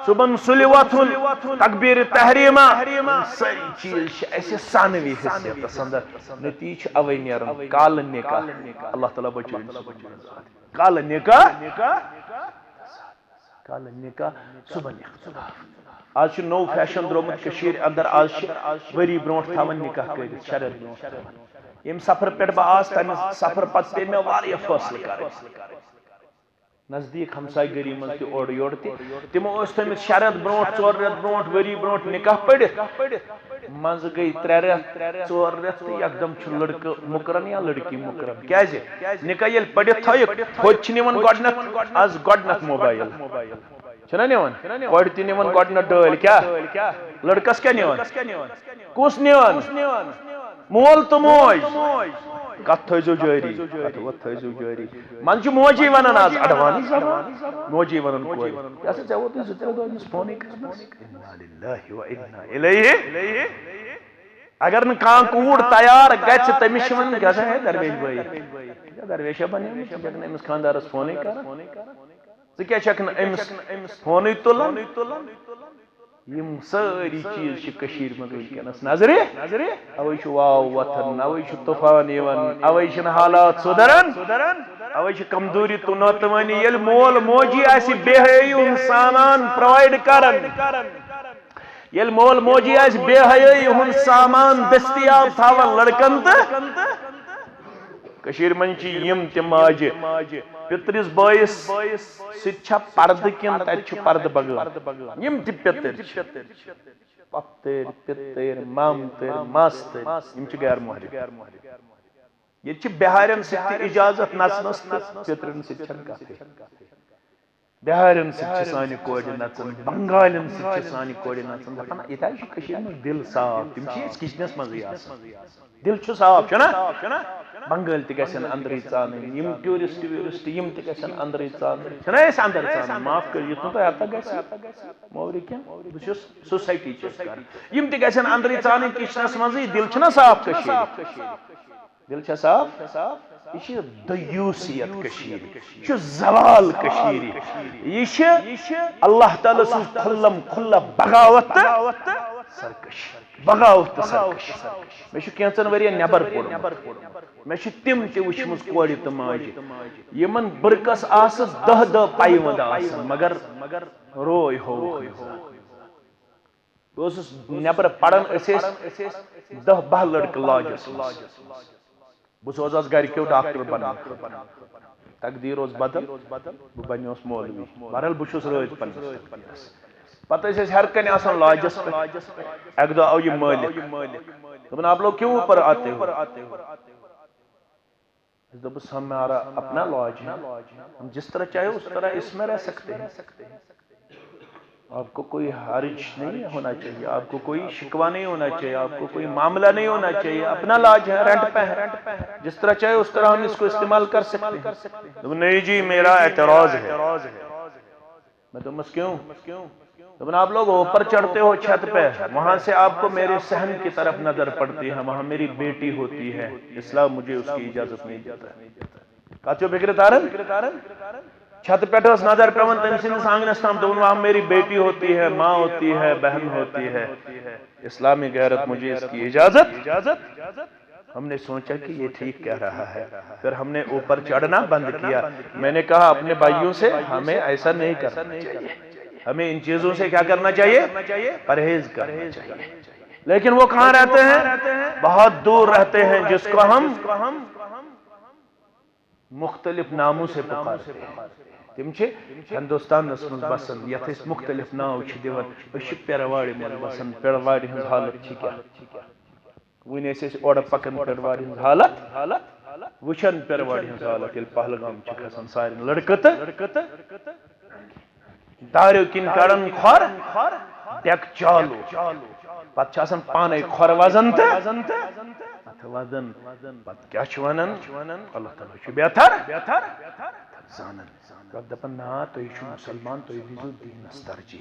صبحن سُلہِ وۄتھُن، تکبیر تحریمہ، یِم سٲری چیٖز چھِ اَسہِ ثانوی حیثیتس اندر۔ نتیجہ چھُ اوے نیران کالہٕ نکاح۔ اللہ تعالیٰ بچٲیِن صبحن منٛز۔ کالہٕ نکاح۔ واللہ نکاح، صبحن اختلاف۔ آز چھُ نوٚو فیشن درٛومُت کٔشیٖرِ اندر، آز چھِ ؤری برونٛٹھ تھاوان نکاح کٔرِتھ، شرط برونٛٹھ تھاوان۔ ییٚمہِ سفرٕ پٮ۪ٹھ بہٕ آس، تَمہِ سفرٕ پتہٕ پیٚیہِ مےٚ واریاہ فٲصلہٕ کرٕنۍ۔ نزدیٖک ہمسایہِ گٔری منٛز تہِ اورٕ یورٕ تہِ، تِمو ٲسۍ تھٲومٕتۍ شےٚ رٮ۪تھ برونٛٹھ، ژور رٮ۪تھ برونٛٹھ، ؤری برونٛٹھ نکاح پٔرِتھ۔ منٛزٕ گٔے ترٛےٚ رٮ۪تھ، ژور رٮ۪تھ تہٕ یکدم چھُ لڑکہٕ مُکران یا لڑکی مُکران۔ کیازِ؟ نکاح ییٚلہِ پٔرِتھ تھٲیِکھ، ہوٚتہِ چھِ نِوان گۄڈٕنٮ۪تھ، از گۄڈٕنٮ۪تھ موبایل۔ چھِنہ نِوان؟ کورِ تہِ نِوان گۄڈٕنٮ۪تھ ڈٲلۍ۔ کیٛاہ؟ لڑکس کیٛاہ نِوان؟ کُس نِوان؟ مول تہٕ موج۔ کتھ تھٲیزیو جٲری، کتھ وتھ تھٲیزیو جٲری۔ منٛزٕ چھِ موجی ونان، از اڈوانی زمان موجی ونان کورِ، "یہِ ہسا ژےٚ ووتُے زٕ ترٛےٚ دۄہ أمِس فونٕے کرنس۔" انا للہ و انا الیہ۔ اگر نہٕ کانٛہہ کوٗر تیار گژھِ، تٔمِس چھِ ونان، "گژھِ ہے درویش بٲیی، ژٕ کیٛاہ درویشا بنیومُت؟ ژٕ چھکھ نہٕ أمِس خانٛدارس فونٕے کران، ژٕ کیٛاہ چھکھ نہٕ أمِس فونٕے تُلان؟" یِم سٲری چیٖز چھِ کٔشیٖرِ منٛز وٕنکیٚنَس نظرِ۔ اَوَے چھُ واو وۄتھان، اَوَے چھُ طوفان یِوان، اَوَے چھِنہٕ حالات سُدھران، اَوَے چھِ کمزوٗری تہٕ ناتوٲنی۔ ییٚلہِ مول موجی آسہِ بے حیٲیی ہُنٛد سامان پرووایڈ کران، ییٚلہِ مول موجی آسہِ بے حیٲیی ہُنٛد سامان دٔستیاب تھاوان لڑکن تہٕ کٔشیٖرِ منٛز چھِ یِم تہِ ماجہِ پِترِس بٲیِس سۭتۍ چھا پردٕ کِنہٕ تَتہِ چھُ پردٕ بغٲر؟ یِم تہِ پِتٕرۍ چھِ، پۄپھتٕرۍ، پِتٕرۍ، مامتٕرۍ، ماستٕرۍ، یِم چھِ غیر محرم۔ ییٚتہِ چھِ بِہارٮ۪ن سۭتۍ تہِ اِجازت نژنَس تہٕ پِترٮ۪ن سۭتۍ چھَنہٕ کَتھٕے۔ بِہارٮ۪ن سۭتۍ چھِ سانہِ کورِ نژان، بنگالٮ۪ن سۭتۍ چھِ سانہِ کورِ نژان۔ دَپان، ییٚتہِ حظ چھُ کٔشیٖرِ منٛز دِل صاف، تِم چھِ أسۍ کِچنَس منٛزٕے آسان۔ دِل چھُ صاف، چھُنہ؟ بنگٲلۍ تہِ گژھن اندرٕے ژانٕنۍ، یِم ٹوٗرسٹ ویوٗرسٹ، یِم تہِ گژھن اندرٕے ژانٕنۍ۔ چھِنہ أسۍ اندر ژانان؟ معاف کٔرِو، یُتھ نہٕ تۄہہِ ہتا گژھِ۔ مورِ کینٛہہ، بہٕ چھُس سوسایٹی چیک کران۔ یِم تہِ گژھن اندرٕے ژانٕنۍ کِچنَس منٛزٕے، دِل چھُنہ صاف کٔشیٖرِ؟ دِل چھا صاف؟ یہِ چھِ دیوٗسیت کٔشیٖرِ، یہِ چھُ زوال کٔشیٖرِ، یہِ چھِ اللہ تعالیٰ سٕنٛز کھُلم کھُلا بغاوت تہٕ سرکشی۔ بغاوت تہٕ سرکشی۔ مےٚ چھُ کینٛژن ؤرین نٮ۪بر پوٚرمُت۔ مےٚ چھِ تِم تہِ وٕچھمٕژ کورِ تہٕ ماجہِ، یِمن بٕرکس آسہٕ دَہ دَہ پیوند آسان، مگر روے ہووُکھ نہٕ زانٛہہ۔ بہٕ اوسُس نٮ۪برٕ پران، أسۍ ٲسۍ دَہ باہ لڑکہٕ لاجس منٛز۔ بہٕ سوزہس گرِکیو ڈاکٹر بننہٕ خٲطرٕ۔ تقدیر اوس بدل، بہٕ بنیوس مولوی۔ بہرحال، بہٕ چھُس رٲضۍ پننِس تقدیرس۔ پتہٕ ٲسۍ أسۍ ہر کنہِ آسان لاجس پٮ۪ٹھ۔ اکہِ دۄہ آو یہِ مٲلِک، دوٚپُن، "آپ لوگ کیوں اوپر آتے ہو؟" اَسہِ دوٚپُس، "ہمارا اپنا لاج ہے، ہم جس طرح چاہے اس طرح اس میں رہ سکتے ہیں۔" آپ کو کوئی حرج نہیں ہونا چاہیے، آپ کو کوئی شکوہ نہیں ہونا چاہیے، آپ کو کوئی معاملہ نہیں ہونا چاہیے۔ اپنا لاج ہے، رینٹ پہ ہے، جس طرح چاہے اس طرح ہم اس کو استعمال کر سکتے ہیں۔ دوٚپُن، "نہیں جی، میرا اعتراض ہے۔" میں دوٚپمَس، "کیوں؟" دوٚپُن، "آپ لوگ اوپر چڑھتے ہو چھت پہ، وہاں سے آپ کو میرے صحن کی طرف نظر پڑتی ہے، وہاں میری بیٹی ہوتی ہے، اسلام مجھے اس کی اجازت نہیں دیتا ہے۔" کتھ چھو فکرِ تاران؟ چھتہٕ پٮ۪ٹھ ٲس نظر پٮ۪وان تٔمۍ سٕنٛدِس آنٛگنَس تام، دوٚپُن، "وہاں میری بیٹی ہوتی ہے، ماں ہوتی ہے، بہن ہوتی ہے، اسلامی غیرت مجھے اس کی اجازت۔" ہم نے سوچا کہ یہ ٹھیک کہہ رہا ہے، پھر ہم نے اوپر چڑھنا بند کیا۔ میں نے کہا اپنے بھائیوں سے، ہمیں ایسا نہیں کرنا چاہیے، ہمیں ان چیزوں سے کیا کرنا چاہیے؟ پرہیز کرنا چاہیے۔ لیکن وہ کہاں رہتے ہیں؟ بہت دور رہتے ہیں، جس کو ہم مختلف ناموں سے پکارتے ہیں۔ تِم چھِ ہندوستانس منٛز بسان، یتھ أسۍ مختلف ناو چھِ دِوان۔ أسۍ چھِ پیروارِ منٛز بسان۔ پیروارِ ہٕنٛز حالت چھِ کیٛاہ؟ وُنہِ ٲسۍ أسۍ اورٕ پکان، پیروارِ ہٕنٛز حالت وٕچھان، پیروارِ ہٕنٛز حالت، ییٚلہِ پہلگام چھِ کھسان سارنٕے لڑکہٕ تہٕ داریو کِنۍ کڑان کھۄر، ڈیک چالو۔ پتہٕ چھِ آسان پانے کھۄر وزن تہٕ اتھ وزن۔ پتہٕ کیٛاہ چھُ ونان؟ اللہ تعالیٰ چھُ بہتر زانان۔ پتہٕ دپان، "نا، تُہۍ چھِو مسلمان، تُہۍ دیٖزیو دیٖنس ترجیح۔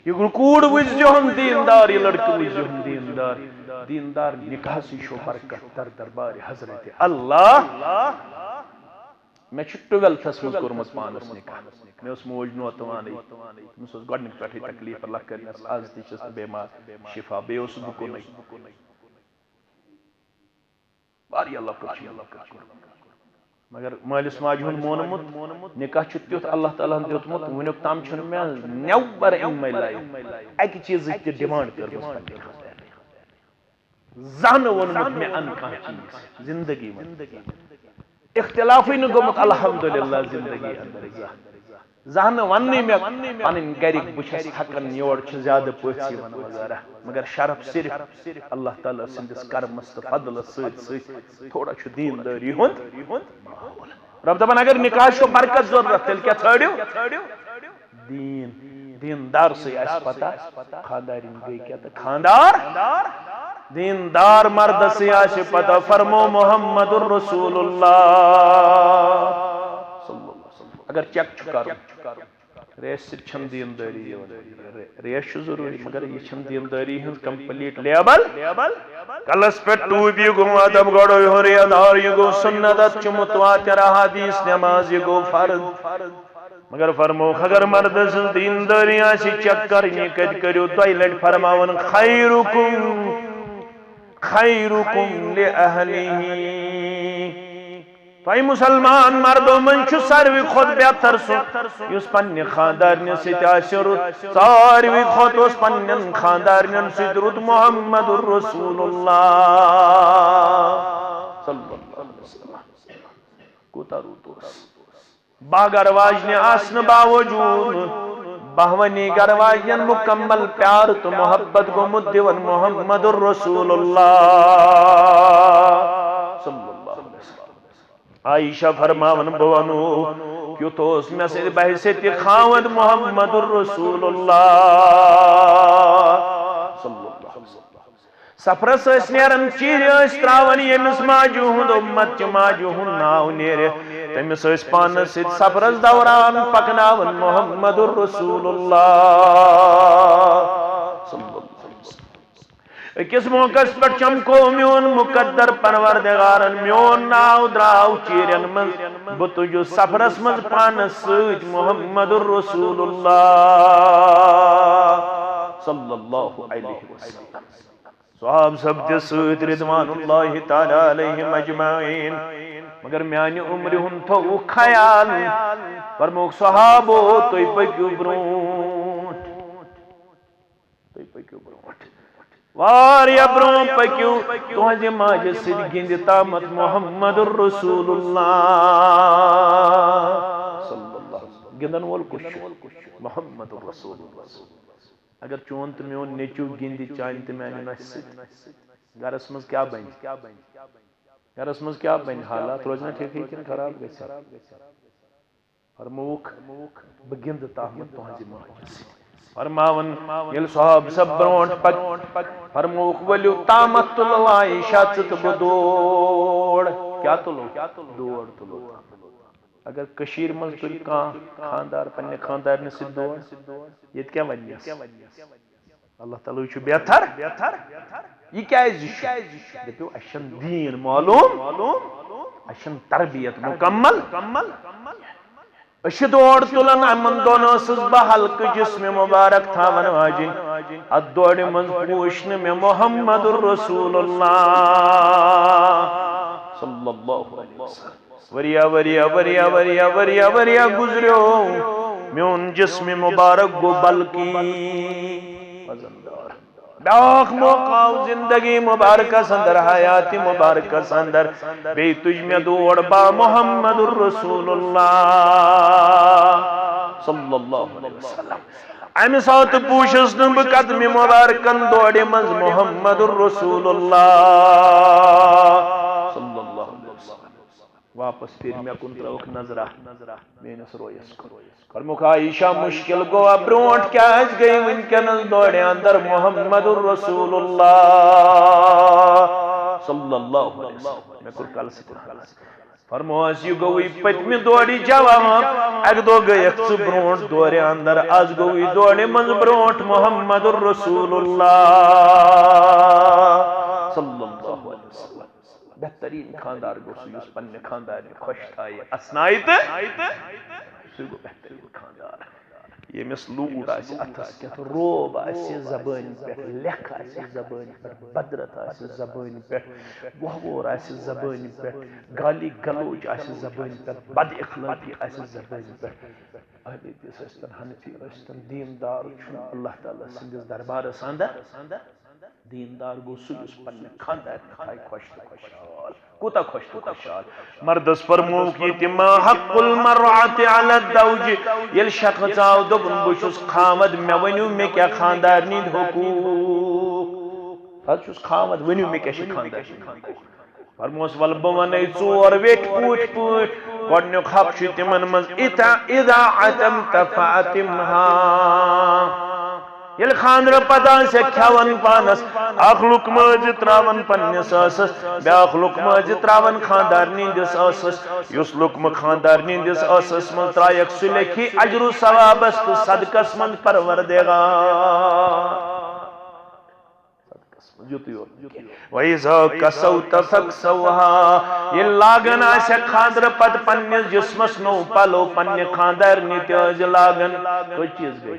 یہِ کوٗر وٕچھزیوہن دیٖندار، یہِ لڑکہٕ وٕچھزیوہن دیٖندار۔ دیٖندار نکاحسٕے چھو برکت در دربارِ حضرت اللہ۔" مےٚ چھُ ٹُویلتھس منٛز کوٚرمُت پانس نکاح۔ مےٚ ٲس موج نوتہٕ وانٕے۔ تٔمِس اوس گۄڈٕنِکۍ پٮ۪ٹھٕے تکلیٖف، اللہ کٔرِنَس از تہِ چھَس نہٕ بیمار شفا، بیٚیہِ اوسُس بہٕ کُنُے۔ واریاہ لۄکُٹ چھُ مےٚ نکاح کوٚرمُت۔ مگر مٲلِس ماجہِ ہُنٛد مونمُت نکاح چھُ تیُتھ اللہ تعالیٰ ہن دیُتمُت، وُنیُک تام چھُنہٕ مےٚ never in my life اَکہِ چیٖزٕچ تہِ demand کٔرمٕژ پننہِ خانٛدارنہِ۔ زانٛہہ نہٕ ووٚنمُت مےٚ اَن کانٛہہ چیٖز زندگی منٛز۔ اختلافٕے نہٕ گوٚمُت الحمدللہ زندگی اندر زانٛہہ۔ زانٛہہ نہٕ وَننٕے مےٚ پنٕنۍ گرِکۍ بہٕ چھَس تھکان، یور چھِ زیادٕ پٔژھۍ یِوان وغیرہ۔ مگر شرف صرف اللہ تعالیٰ سٕنٛدِس کرمس تہٕ فضلس سۭتۍ سۭتۍ تھوڑا چھُ دیٖندٲری ہُنٛد ماحول۔ رب دپان اگر نکاح چھُ برکت ضرورت تیٚلہِ کیٛاہ ژھٲنٛڈِو؟ دیٖن۔ دیٖندار سٕے آسہِ پتہ خانٛدارِنۍ گٔے کیٛاہ تہٕ خانٛدار۔ دیٖندار مردسٕے آسہِ پتہ، فرمو محمد رسول اللہ۔ اگر چیک چھُ کرُن، ریش سۭتۍ چھَنہٕ دیٖندٲری یِوان۔ رے-، ریش چھُ ضروٗری، مگر یہِ چھَنہٕ دیٖندٲری ہٕنٛز complete level۔ کلس پٮ۪ٹھ ٹوپی گوٚو ادب، گۄڈٕ ہیوٚر یدار، یہِ گوٚو سُنت، اتھ چھُ متواتر احادیث، نماز یہِ گوٚو فرض۔ مگر فرمووُکھ، اگر مردٕ سٕنٛز دیٖندٲری آسہِ چیک کرٕنۍ، یہِ کتہِ کٔرِو دۄیہِ لٹہِ فرماوان، خیرکم، خیرکم لأہلہ۔ تۄہہِ مُسلمان مردو منٛز چھُ ساروی کھۄتہٕ بہتر سُہ، یُس پننہِ خانٛدارنہِ سۭتۍ آسہِ رُت۔ ساروی کھۄتہٕ اوس پننٮ۪ن خانٛدارنٮ۪ن سۭتۍ رُت محمد رسول اللہ صلی اللہ علیہ وسلم۔ کوٗتاہ رُت اوس۔ باہ گرٕ واجنہِ آسنہٕ باوجوٗد، باہوَنی گرٕ واجنٮ۪ن مُکمل پیار تہٕ محبت گوٚمُت دِوان محمد رسول اللہ صلی اللہ علیہ وسلم۔ عائشہ فرماوان، بہٕ وَنو، کیُتھ اوس مےٚ سۭتۍ بحیثیت خاوند محمد رسول اللہ صلی اللہ علیہ وسلم۔ سفرس ٲسۍ نیران، چیٖرِ ٲسۍ تراوان، ییٚمِس ماجہِ ہُنٛد اُمت چھُ، ماجہِ ہُنٛد ناو نیرِ، تٔمِس ٲسۍ پانس سۭتۍ سفرس دوران پکناوان محمد رسول اللہ۔ أکِس موقعس پٮ۪ٹھ چمکو میون مقدر پروردگارن، میون ناو درٛاو چیٖرٮ۪ن منٛز، بہٕ تُجُس سفرس منٛز پانس سۭتۍ محمد رسول اللہ صلی اللہ علیہ وسلم۔ صحاب سپدِ سۭتۍ رضوان اللہ تعالیٰ علیہم اجمعین۔ مگر میانہِ عمرِ ہُنٛد تھوٚوُکھ خیال۔ فرمووُکھ، صحابو، تُہۍ پٔکِو برونٛٹھ۔ تُہۍ پٔکِو برونٛٹھ۔ واریاہ برونٛٹھ پٔکِو۔ تُہنٛزِ ماجہِ سۭتۍ گِنٛدِ تامَتھ محمد رسول اللہ صلی اللہ علیہ وسلم۔ گِنٛدن وول کُس چھُ؟ محمد رسول اللہ۔ اگر چون تہٕ میون نیٚچو گِنٛدِ چانہِ تہٕ میانہِ نۄشہِ سۭتۍ، گرس منٛز کیٛاہ بنہِ؟ گرس منٛز کیٛاہ بنہِ؟ حالات روزِ نا ٹھیٖکھٕے کِنہٕ خراب گژھِ؟ فرمووُکھ، بہٕ گِنٛدٕ تامَتھ تُہنٛزِ ماجہِ سۭتۍ۔ فرماوان، ییٚلہِ صحابہٕ سب برونٛٹھ پک-، فرمووُکھ، ؤلِو تامَتھ تُلو عائشہ ژٕ تہٕ بہٕ دور۔ کیٛاہ تُلو؟ دور تُلو۔ اگر کٔشیٖرِ منٛز تُلہِ کانٛہہ خانٛدار پننہِ خانٛدارنہِ سۭتۍ دور، ییٚتہِ کیٛاہ وَنہِ؟ اللہ تعالیٰ چھُ بہتر۔ یہِ کیٛازِ چھُ؟ دٔپِو، اَسہِ چھَنہٕ دیٖن معلوٗم، اَسہِ چھَنہٕ تربیت مُکمل۔ أسۍ چھِ دور تُلان، یِمَن دۄن ٲسٕس بہٕ حلقہٕ جسمِ مُبارک تھاوان واجِنۍ۔ اَتھ دورِ منٛز پوٗچھ نہٕ مےٚ محمد رسول اللہ صلی اللہ علیہ وسلم۔ ؤریا، ؤریا، ؤریا، ؤریا، ؤریا، ؤریا گُزریو۔ میون جسمِ مُبارک گوٚو بلکی وزندار۔ بیٛاکھ موقع آو زندگی مُبارکس اندر، حیاتِ مُبارکس اندر۔ بیٚیہِ تُج مےٚ دور با محمد رسول اللہ صلی اللہ علیہ وسلم۔ امہِ ساتہٕ پوٗچھُس نہٕ بہٕ قدمِ مُبارکن دورِ منٛز محمد رسول اللہ صلی اللہ علیہ وسلم۔ واپس پھر مےٚ کُن ترٲوکھ نظرہ، میٲنِس رویس کُن۔ فرمووُکھ، عائشہ، مشکل گوٚو، برونٛٹھ کیٛازِ گٔے وٕنکیٚنس دورِ اندر محمد رسول اللہ صلی اللہ علیہ وسلم؟ مےٚ کوٚر کلہٕ سۭتۍ ہنٛد۔ فرمووس، یہِ گوٚوُے پٔتمہِ دورِ جواب۔ اکہِ دۄہ گٔیکھ ژٕ برونٛٹھ دورِ اندر، از گوٚوُے دورِ منٛز برونٛٹھ محمد رسول اللہ صلی اللہ علیہ وسلم۔ بہترین خاندار گوٚو سُہ، یُس پننہِ خاندارنہِ خۄش تھایہِ، اسنایہِ تہٕ سُہ گوٚو بہترین خاندار۔ ییٚمِس لوٗر آسہِ اَتھَس کٮ۪تھ، روب آسہِ زبٲنۍ پٮ۪ٹھ، لیکھ آسہِ زبٲنۍ پٮ۪ٹھ، بدرت آسہِ زبٲنۍ پٮ۪ٹھ، وۄہوور آسہِ زبٲنۍ پٮ۪ٹھ، گالی گلوچ آسہِ زبٲنۍ پٮ۪ٹھ، بد اخلٲقی آسہِ زبٲنۍ پٮ۪ٹھ۔ اہل حدیث ٲسۍتن، حنفی ٲسۍتن، دیٖندار چھُنہٕ اللہ تعالیٰ سٕنٛدِس دربارس اندر۔ دیٖندار گوٚو سُہ، یُس پننہِ خانٛدارنہِ تھایہِ خۄش تہٕ خۄشحال۔ کوٗتاہ خۄش تہٕ خۄشحال۔ مردس فرمووُکھ یہِ تہِ، ما حق المرأة علی الزوج۔ ییٚلہِ شخص آو، دوٚپُن، بہٕ چھُس خاوند، مےٚ ؤنِو، مےٚ کیٛاہ خانٛدارنہِ ہٕنٛدۍ حقوٗق؟ بہٕ حظ چھُس خاوند، ؤنِو، مےٚ کیٛاہ چھِ خانٛدارنہِ ہٕنٛدۍ حقوٗق؟ فرمووُس، وَلہٕ بہٕ وَنَے ژور ویٹھۍ پوٗٹھۍ پٲٹھۍ۔ گۄڈٕنیُک حق چھُ تِمن منٛز، اِتا-، اِذا اَتَمْتَ فَأَتِمْهَا۔ ییٚلہِ خانٛدرٕ پتہٕ آسہِ کھٮ۪وان پانس اکھ لُقمہٕ ٲسۍ تراوان پننِس ٲسس، بیٛاکھ لُقمہٕ ٲسۍ تراوان خانٛدارنہِ ہٕنٛدِس ٲسس۔ یُس لُقمہٕ خانٛدارنہِ ہٕنٛدِس ٲسس منٛز ترایکھ، سُہ لیکھی اجر و ثوابس تہٕ صدقس منٛز پروردگار۔ صدقس منٛز یُتُے یوت نہٕ کینٛہہ۔ وَإِذَا كَسَوْتَ فَاكْسِهَا۔ ییٚلہِ لاگان آسہِ خانٛدرٕ پتہٕ پننِس جسمس نوٚو پلو، پننہِ خانٛدارنہِ تہِ ٲسۍ لاگان۔ کٔژ چیٖز گٔے؟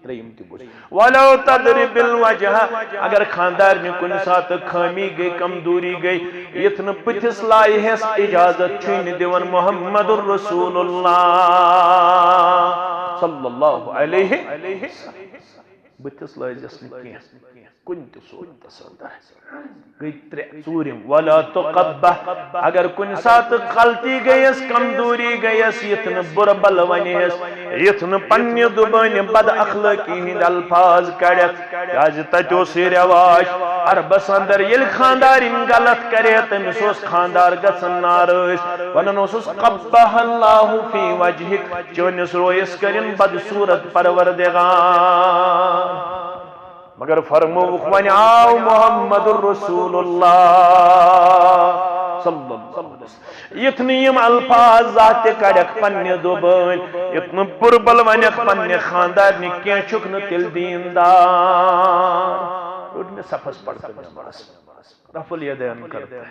ترٛیٚیِم تہِ بوٗز۔ وَلَوْ تَضْرِبِ الْوَجْهَ۔ اگر خانٛدارنہِ کُنہِ ساتہٕ خٲمی گٔے، کمزوری گٔے، یِتھ نہٕ پٔتھِس لایہِ ہٮ۪س اجازت چھُے نہٕ دِوان محمد رسول اللہ صلی اللہ علیہ وسلم۔ بٕتھِس لٲزٮ۪س نہٕ کینٛہہ، کُنہِ تہِ صوٗرتس اندر۔ گٔے ترٛےٚ۔ ژوٗرِم، وَلَا تُقَبِّحْ۔ اگر کُنہِ ساتہٕ غلطی گٔیَس، کمزوری گٔیَس، یِتھ نہٕ بُرٕ بلہٕ وَنہِ ہٮ۪س، یِتھ نہٕ پننہِ زُبٲنہِ بد اخلٲقی ہٕنٛدۍ الفاظ کڑٮ۪تھ، کیازِ تتہِ اوس یہِ رٮ۪واج عربس اندر، ییٚلہِ خانٛدارِنۍ غلط کرے، تٔمِس اوس خانٛدار گژھان ناراض، ونان اوسُس، قبح اللہ فی وجہک، چٲنِس رویس کٔرِن بدصوٗرت پروردگار۔ مگر فرمووُکھ، وۄنۍ آو محمد رسول اللہ صلی اللہ علیہ وسلم۔ یِتھ نہٕ یِم الفاظ زانٛہہ تہِ کڑکھ پننہِ زبٲنۍ، یِتھ نہٕ بُرٕ بلہٕ ونکھ پننہِ خانٛدارنہِ، کینٛہہ چھُکھ نہٕ تیٚلہِ دیٖندار۔ روٚٹ مےٚ صفس پڑھ تہٕ مےٚ بس۔ رفع الیدین کرتا ہے۔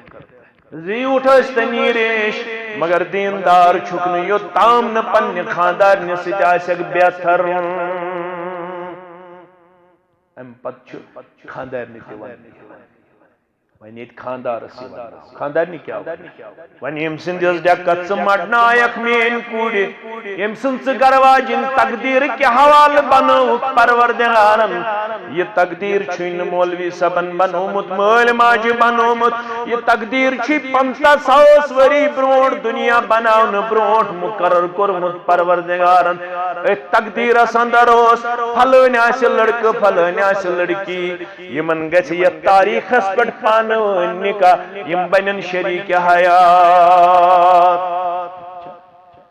زیوٗٹھ ٲسۍ تہٕ نیٖرِش، مگر دیٖندار چھُکھ نہٕ، یوٚت تام نہٕ پننہِ خانٛدارنہِ سۭتۍ آسکھ بہتر۔ امہِ پتہٕ چھُ خانٛدارنہِ تہِ وننہٕ یِوان۔ وۄنۍ ییٚتہِ خانٛدارس یہِ وننہٕ، خانٛدارنہِ کیٛاہ وننہٕ؟ وۄنۍ ییٚمہِ سٕنٛدِس ڈٮ۪کس ژٕ مڑنایکھ میٲنۍ کورِ، ییٚمہِ سٕنٛز ژٕ گرٕ واجِنۍ تقدیٖر کہِ حوالہٕ بنٲوٕکھ پروردگارن، یہِ تقدیٖر چھُے نہٕ مولوی صٲبن بنوومُت، مٲلۍ ماجہِ بنوومُت۔ یہِ تقدیٖر چھُے پنٛژاہ ساس ؤری برونٛٹھ، دُنیا بناونہٕ برونٛٹھ مُقرر کوٚرمُت پروردگارن۔ أتھۍ تقدیٖرس اندر اوس، فلٲنۍ آسہِ لڑکہٕ، فلٲنۍ آسہِ لڑکی، یِمن گژھِ یتھ تاریخس پٮ۪ٹھ پانہٕ ؤنۍ نکاح، یِم بنن شریٖک حیات۔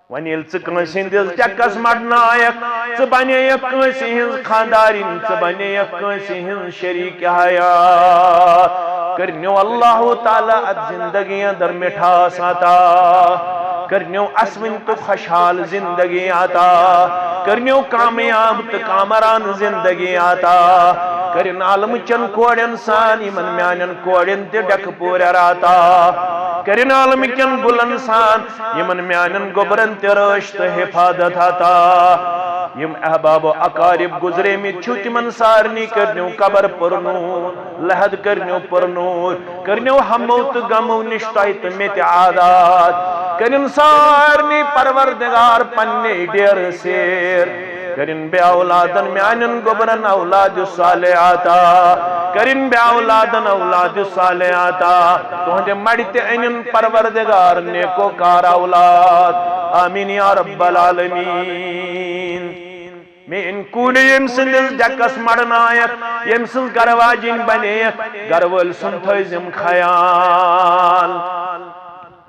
وۄنۍ ییٚلہِ ژٕ کٲنٛسہِ ہٕنٛدِس ڈٮ۪کس مڑنایکھ، ژٕ بنییکھ کٲنٛسہِ ہٕنٛز خانٛدارِنۍ، ژٕ بنییکھ کٲنٛسہِ ہٕنٛز شریٖک حیات۔ کٔرنیو اللہ تعالیٰ اتھ زندگی اندر مِٹھاس عطا، کٔرنیو اسوٕنۍ تہٕ خۄشحال زندگی عطا، کٔرنیو کامیاب تہٕ کامران زندگی عطا، کٔرِن عالمہٕ چٮ۪ن کورٮ۪ن سان یِمن میانٮ۪ن کورٮ۪ن تہِ ڈٮ۪کہٕ پورٮ۪ر عطا، کٔرِن عالمہٕ کٮ۪ن گُلن سان یِمن میانٮ۪ن گوٚبرن تہِ رٲچھ تہٕ حفاظت عطا۔ یِم احباب و اقارب گُزریمٕتۍ چھِو، تِمن سارنٕے کٔرنیو قبر پُرنوٗر، لحد کٔرنیو پُرنوٗر، کٔرنیو ہمو تہٕ غمو نِش تۄہہِ تہٕ مےٚ تہِ آزاد۔ کٔرِن سارنٕے پروردگار پننہِ ڈیرٕ سیر۔ کٔرِن بے اولادن میانٮ۪ن گوٚبرن اولاد صالح عطا۔ کٔرِن بے اولادن اولاد صالح عطا۔ تُہنٛدِ مَڑِ تہِ أنِن پروردگار نیکو کار اولاد۔ آمین یا رب العالمین۔ میٲنۍ کوٗرِ ییٚمہِ سٕنٛدِس ڈٮ۪کس مڑنایکھ، ییٚمہِ سٕنٛز گرٕ واجِنۍ بنییکھ، گرٕ وٲلۍ سُنٛد تھٲیزٮ۪م خیال۔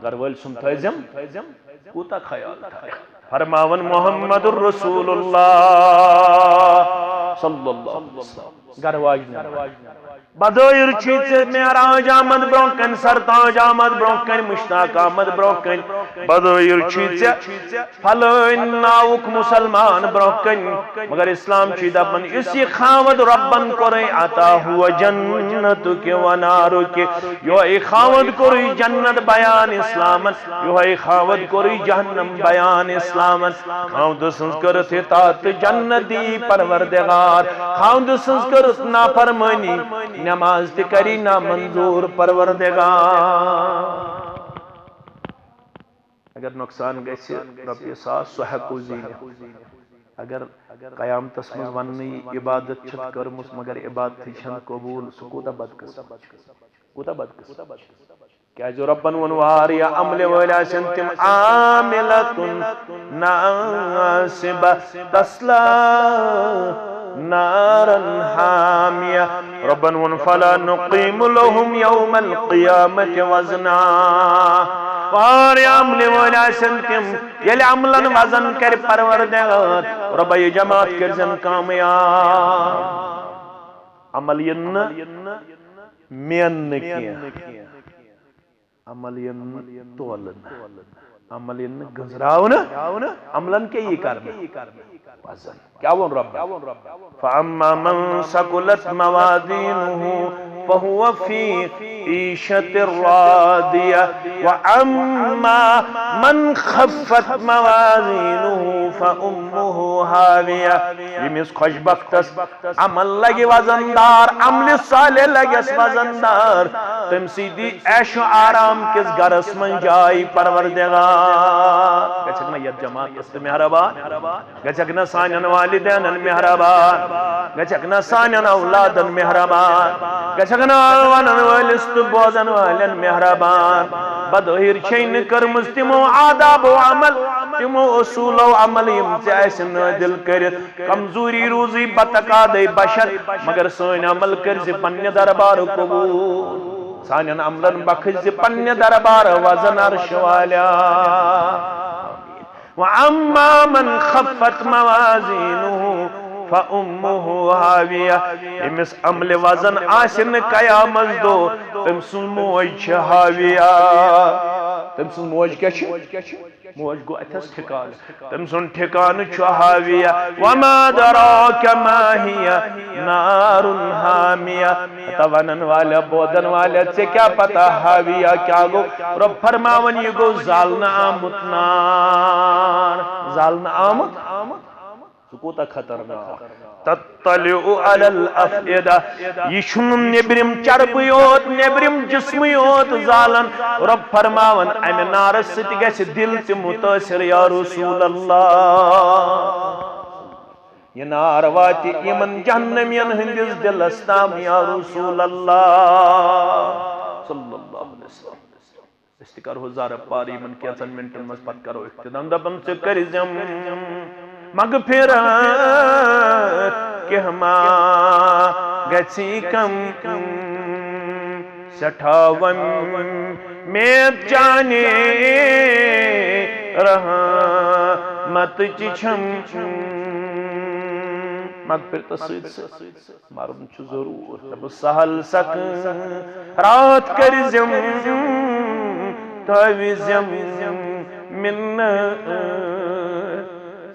گرٕ وٲلۍ سُنٛد تھٲیزٮ۪م کوٗتاہ خیال تھایہِ۔ فرماوان محمد رسول اللہ صلی اللہ علیہ وسلم۔ گرٕ واجنہِ۔ بظٲہِر چھُے ژےٚ معراج آمد برونٛہہ کنہِ، سرتاج آمد برونٛہہ کنہِ، مشتاق آمد برونٛہہ کنہِ۔ بظٲہِر چھُے ژےٚ فلٲنۍ ناوُک مسلمان برونٛہہ کنہِ، مگر اسلام چھُے دپان، یُس یہِ خاوند رۄبن کوٚرُے عطا، ہوا جنتُک و نارُک، یِہوٚے خاوند کوٚرُے جنت بیان اسلامن، یِہوٚے خاوند کوٚرُے جہنم بیان اسلامن۔ خاوند سٕنٛز کٔرٕتھ اطاعت تہٕ جنت دی پروردگار۔ خاوند سٕنٛز کٔرٕتھ نافرمٲنی، نماز تہِ کری نامنظور پروردگار۔ اگر نۄقصان گژھِ رۄپیہِ ساس، سُہ ہٮ۪کو زیٖنِتھ۔ اگر قیامتس منٛز وننہٕ یی، عبادت چھتھ کٔرمٕژ مگر عبادتٕے چھنہٕ قبوٗل، سُہ کوٗتاہ بدقسمت چھُ، کوٗتاہ بدقسمت چھُ۔ کیازِ رۄبن ووٚن، واریاہ عملہِ وٲلۍ آسن تِم، عاملة ناصبة تصلى نارا حامية۔ رۄبن ووٚن، فلا نقيم لهم يوم القيامة وزنا۔ واریاہ عملہِ وٲلۍ آسن تِم، ییٚلہِ عملن وزن کرِ پروردگار، رۄبا یہِ جماعت کٔرزٮ۪ن کامیاب۔ عمل یِن نہٕ میننہٕ کینٛہہ۔ عمل یِن نہٕ تولنہٕ، عمل یِن نہٕ گٔنزراونہٕ، عملن کیٛاہ یی کرنہٕ؟ وزن۔ کیٛاہ ووٚن رۄبن؟ فَأَمَّا مَنْ ثَقُلَتْ مَوَازِينُهُ فَهُوَ فِي عِيشَةٍ رَاضِيَةٍ وَأَمَّا مَنْ خَفَّتْ مَوَازِينُهُ فَأُمُّهُ هَاوِيَةٌ۔ ییٚمِس خۄش بختس عمل لگہِ وزن دار، عملِ صالح لگٮ۪س وزن دار، تٔمۍ سٕے دی عیش و آرام کِس گرس منٛز جاے پروردگار۔ گژھکھ نہ یتھ جماعتس تہِ مہربان، گژھکھ نہ سانٮ۪ن والدینن مہربان، گژھکھ نہ سانٮ۪ن اولادن مہربان، گژھکھ نہ ونن وٲلِس تہٕ بوزن والٮ۪ن مہربان۔ بظٲہِر چھے نہٕ کٔرمٕژ تِمو آداب و عمل، تِمو اصوٗل و عمل یِم ژےٚ اَسہِ نٲدِل کٔرِتھ۔ کمزوری روٗزٕے بتقاضے بشر، مگر سٲنۍ عمل کٔرۍ زِ پننہِ دربارٕ قبوٗل۔ سانٮ۪ن عملن بخش زِ پننہِ دربارٕ وزن عرش والیا۔ وَأَمَّا مَنْ خَفَّتْ مَوَازِينُهُ فَأُمُّهُ هَاوِيَةٌ۔ ییٚمِس عملہِ وزن آسہِ نہٕ قیامت دۄہ، تٔمۍ سٕنٛز موج چھِ ہاویہ۔ تٔمۍ سٕنٛز موج کیٛاہ چھِ؟ موج گوٚو اَتھس ٹھِکانہٕ۔ تٔمۍ سُنٛد ٹھِکانہٕ چھُ ہاویہ۔ وَمَا أَدْرَاكَ مَا هِيَهْ نَارٌ حَامِيَةٌ۔ ہتا ونن والیا، بوزن والیا، ژےٚ کیٛاہ پتہ ہاویہ کیٛاہ گوٚو؟ رۄب فرماوان، یہِ گوٚو زالنہٕ آمُت نار۔ زالنہٕ آمُت؟ سُہ کوٗتاہ خطرناک۔ تطلع علی الافئدہ۔ یہِ چھُنہٕ نیبرِم چربہٕ یوت، نیبرِم جسمہٕ یوت زالان۔ رۄب فرماوان، امہِ نارٕ سۭتۍ گژھِ دل تہِ متٲثر، یا رسول اللہ۔ یہِ نار واتہِ یِمن جہنمین ہٕنٛدِس دلس تام، یا رسول اللہ۔ صلی اللہ علیہ وسلم۔ أسۍ تہِ کرو زارٕ پار یِمن کینٛژن منٹن منٛز، پتہٕ کرو اختتام۔ دپان، ژٕ کٔرۍ زٮ۪م مغفرت، کینٛہہ ما گژھی کم، سٮ۪ٹھاہ وۄمید چانہِ رحمتٕچ چھم۔ مغفرتس سۭتۍ سۭتۍ مرُن چھُ ضروٗر۔ دَپُس، سہل سکرات کٔرۍ زٮ۪م، تھٲوِ زٮ۪م مِنت۔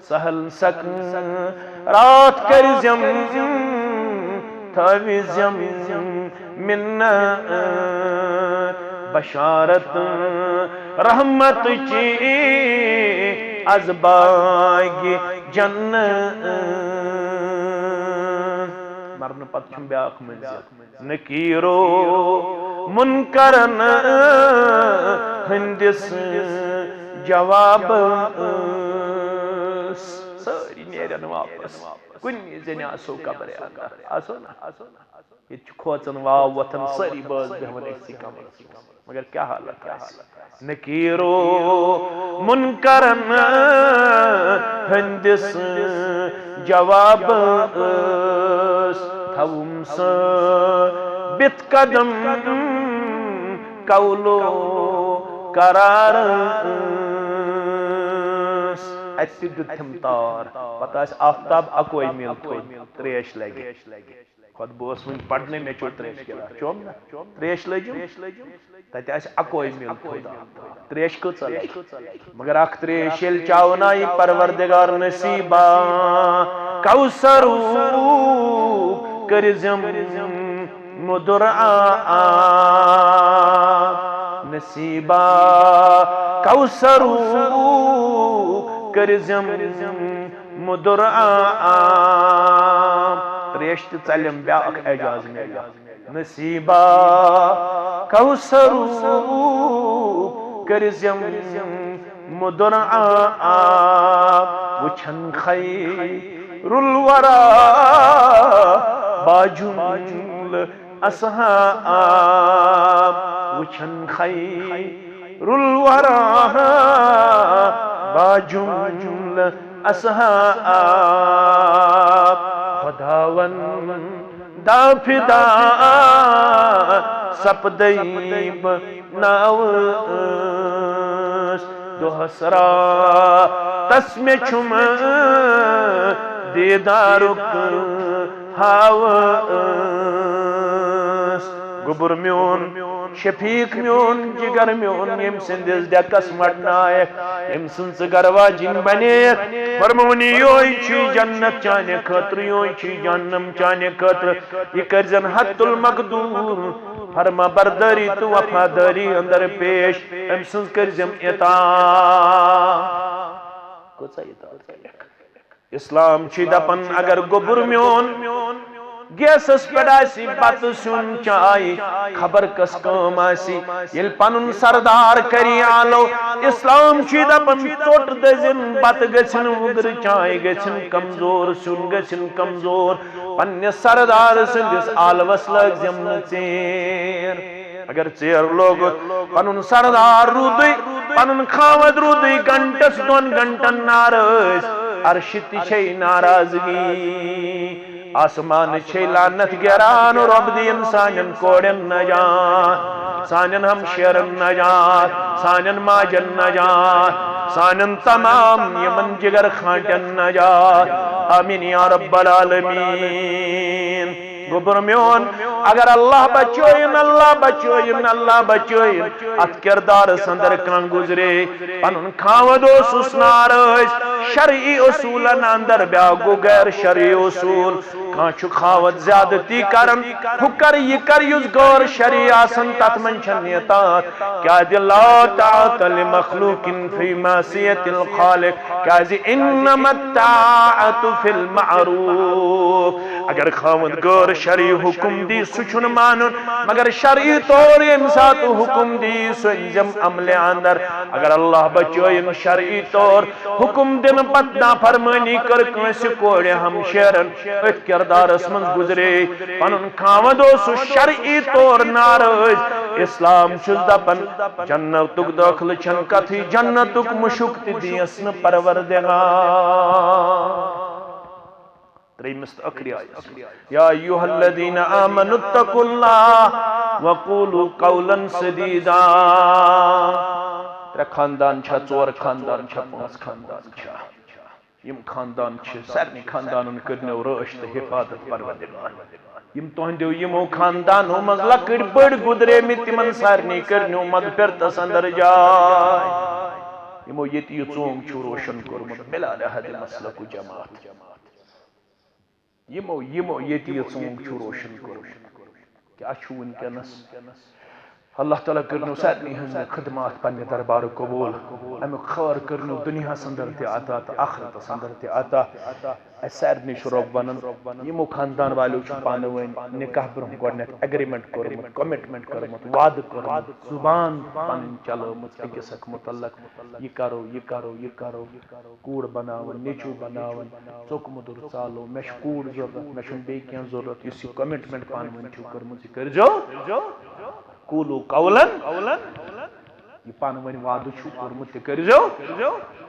سہل سکرات کٔرۍ زٮ۪م، تھٲوِ زٮ۪م مِنت۔ بشارت رحمتٕچ از باغِ جنت۔ مرنہٕ پتہٕ چھُم بیٛاکھ منزل۔ نکیرو منکرن ہٕنٛدِس جوابس۔ سٲری نیرن واپس۔ کُنی زٔنۍ آسو قبرِ اندر۔ آسو نا؟ ییٚتہِ چھِ کھوژان واو وۄتھان، سٲری بٲژ بیٚہوان أکسٕے کمرس منٛز۔ مگر کیٛاہ حالت آسہِ؟ نکیرو منکرن ہٕنٛدِس جوابس، تھاوُم ثٲبت قدم قولو قرارس۔ اَتہِ تہِ دیُت تٔمۍ تار، پتہٕ آسہِ آفتاب اکوے میٖل تھوٚد، ترٛیش لگہِ۔ پتہٕ بہٕ اوس وٕنہِ پرنہِ، مےٚ چیوٚو ترٛیش گِلاس، چیوٚم نا؟ ترٛیش لٔجِم، تَتہِ آسہِ اَکوے مِل خۄدا۔ ترٛیش کۭژاہ لَگہِ؟ مگر اَکھ ترٛیش ییٚلہِ چاوناوِ پروردگار نصیبا، کوثرُک کٔرزِم مُدُر آب۔ نصیبا، کوثرُک کٔرزِم مُدُر آب۔ ترٛیش تہِ ژَلٮ۪م، بیٛاکھ اعجاز میلیو۔ نصیبا، کوثرُک کٔرزِم مُدُر آب۔ وٕچھن خیرالورا باجُملہٕ اصحاب، وٕچھن خیرالورا باجُملہٕ اصحاب۔ خداوند دا فدا سپدے بہٕ ناوٕ ٲس۔ دۄہس راتس مےٚ چھُم دیٖدارُک ہاوٕ ٲس۔ گوٚبُر میون، شفیق میون، جگر میون، ییٚمۍ سٕنٛدِس ڈٮ۪کس مٹنایکھ، ییٚمۍ سٕنٛز ژٕ گرٕ واجِنۍ بنیکھ، فرمونی یوے چھُے جنت چانہِ خٲطرٕ، یوے چھُے جہنم چانہِ خٲطرٕ۔ یہِ کٔرزٮ۪ن حد المقدور فرما بردٲری تہٕ وفادٲری اندر پیش، أمۍ سٕنٛز کٔرزٮ۪م اطاعت۔ کۭژاہ اطاعت کَرٮ۪کھ؟ اسلام چھُے دپان، اگر گوٚبُر میون گیسس پٮ۪ٹھ آسہِ بتہٕ سیُن چاے، خبر کس کٲم آسہِ، ییٚلہِ پنُن سردار کری آلو۔ اسلام چھُے دپان، ژوٚٹ دٔزِن، بتہٕ گٔژھِن وُگرٕ، چاے گٔژھِن کمزور، سیُن گٔژھِن کمزور، پننِس سردار سٕنٛدِس آلوس لٲگزٮ۪م نہٕ ژیر۔ اگر ژیر لوگُتھ، پنُن سردار روٗدُے، پنُن خاوند روٗدُے گھنٹس دۄن گھنٹن ناراض، عرشہِ تہِ چھے ناراضگی، آسمان چھے لعنت گران، رۄب دِیِن سانٮ۪ن کورٮ۪ن نجات، سانٮ۪ن ہمشیرن نجات، سانٮ۪ن ماجن نجات، سانٮ۪ن تمام یِمن جگر کھانٹٮ۪ن نجات۔ آمین یا رب العالمین۔ گوٚبُر میون، اگر اللہ بچٲیِن، اللہ بچٲیِن، اللہ بچٲیِن، اتھ کردارس اندر کانٛہہ گُزرے، پنُن خاوند اوسُس ناراض، شرعی اصوٗلن اندر بیٛاکھ گوٚو غیر شرعی اصوٗل۔ کانٛہہ چھُ خاوند زیادتی کران، ہُہ کر، یہِ کر، یُس غٲر شرعی آسان، تتھ منٛز چھنہٕ اطاعت۔ کیازِ لا طاعت لمخلوق فی معصیت الخالق، کیازِ انما الطاعت فی المعروف۔ اگر خاوند غٲر شرعی حکم دی، سُہ چھُنہٕ مانُن، مگر شرعی طور ییٚمہِ ساتہٕ حکم دی، سُہ أنزٮ۪م عملہِ اندر۔ اگر اللہ بچٲیِن شرعی طور حکم دِنہٕ پتہٕ نافرمٲنی کٔر کٲنٛسہِ کورِ ہمشیرن، أتھۍ کردارس منٛز گُزرے، پنُن خاوند اوسُس شرعی طور ناراض۔ اسلام چھُس دپان، جنتُک دٲخلہٕ چھنہٕ کتھٕے، جنتُک مُشُک تہِ دِیس نہٕ پروردگار۔ ترٛیٚیمِس تہٕ ٲخری آیتس منٛز، یا ایھا الذین آمنوا اتقوا اللہ وقولوا قولا سدیدا۔ ترٛےٚ خاندان چھا، ژور خاندان چھا، پانٛژھ خاندان چھا؟ یِم خاندان چھِ، سارنٕے خاندانن کٔرنو رٲچھ تہٕ حفاظت پروردگار۔ یِم تُہنٛدیو یِمو خاندانو منٛز لۄکٕٹۍ بٔڑۍ گُزریمٕتۍ، تِمن سارنٕے کٔرنو مغفرتس اندر جاے۔ یِمو ییٚتہِ یہِ ژونگ چھُ روشن کوٚرمُت، بلا نہاد مسلک و جماعت۔ یِمو، یِمو ییٚتہِ یہِ ژونگ چھُ روشن کوٚرمُت۔ کیٛاہ چھُ وٕنکیٚنس؟ اللہ تعالیٰ کٔرنو سارنٕے ہٕنٛز خدمات پننہِ دربارٕ قبول۔ امیُک خٲر کٔرنو دُنیاہس اندر تہِ عطا تہٕ آخرتس اندر تہِ عطا۔ اسہِ سارنٕے چھُ رۄب ونان، یِمو خاندان والیو چھُ پانہٕ ؤنۍ نکاح برونٛہہ گۄڈٕنیتھ agreement کوٚرمُت، commitment کٔرمٕژ، وعدٕ کوٚرمُت، زُبان پنٕنۍ چلٲومٕژ أکِس اکھ متعلق، یہِ کرو، یہِ کرو، یہِ کرو۔ کوٗر بناوٕنۍ، نیٚچوٗ بناوٕنۍ، ژوٚک مُدُر ژالو، مےٚ چھِ کوٗر ضروٗرت، مےٚ چھُنہٕ بیٚیہِ کینٛہہ ضروٗرت، یُس یہِ commitment پانہٕ ؤنۍ چھُو کٔرمٕژ، یہِ کٔرۍزیو۔ قولوا قولا، یہِ پانہٕ ؤنۍ وعدٕ چھُو کوٚرمُت، تہِ کٔرۍزیو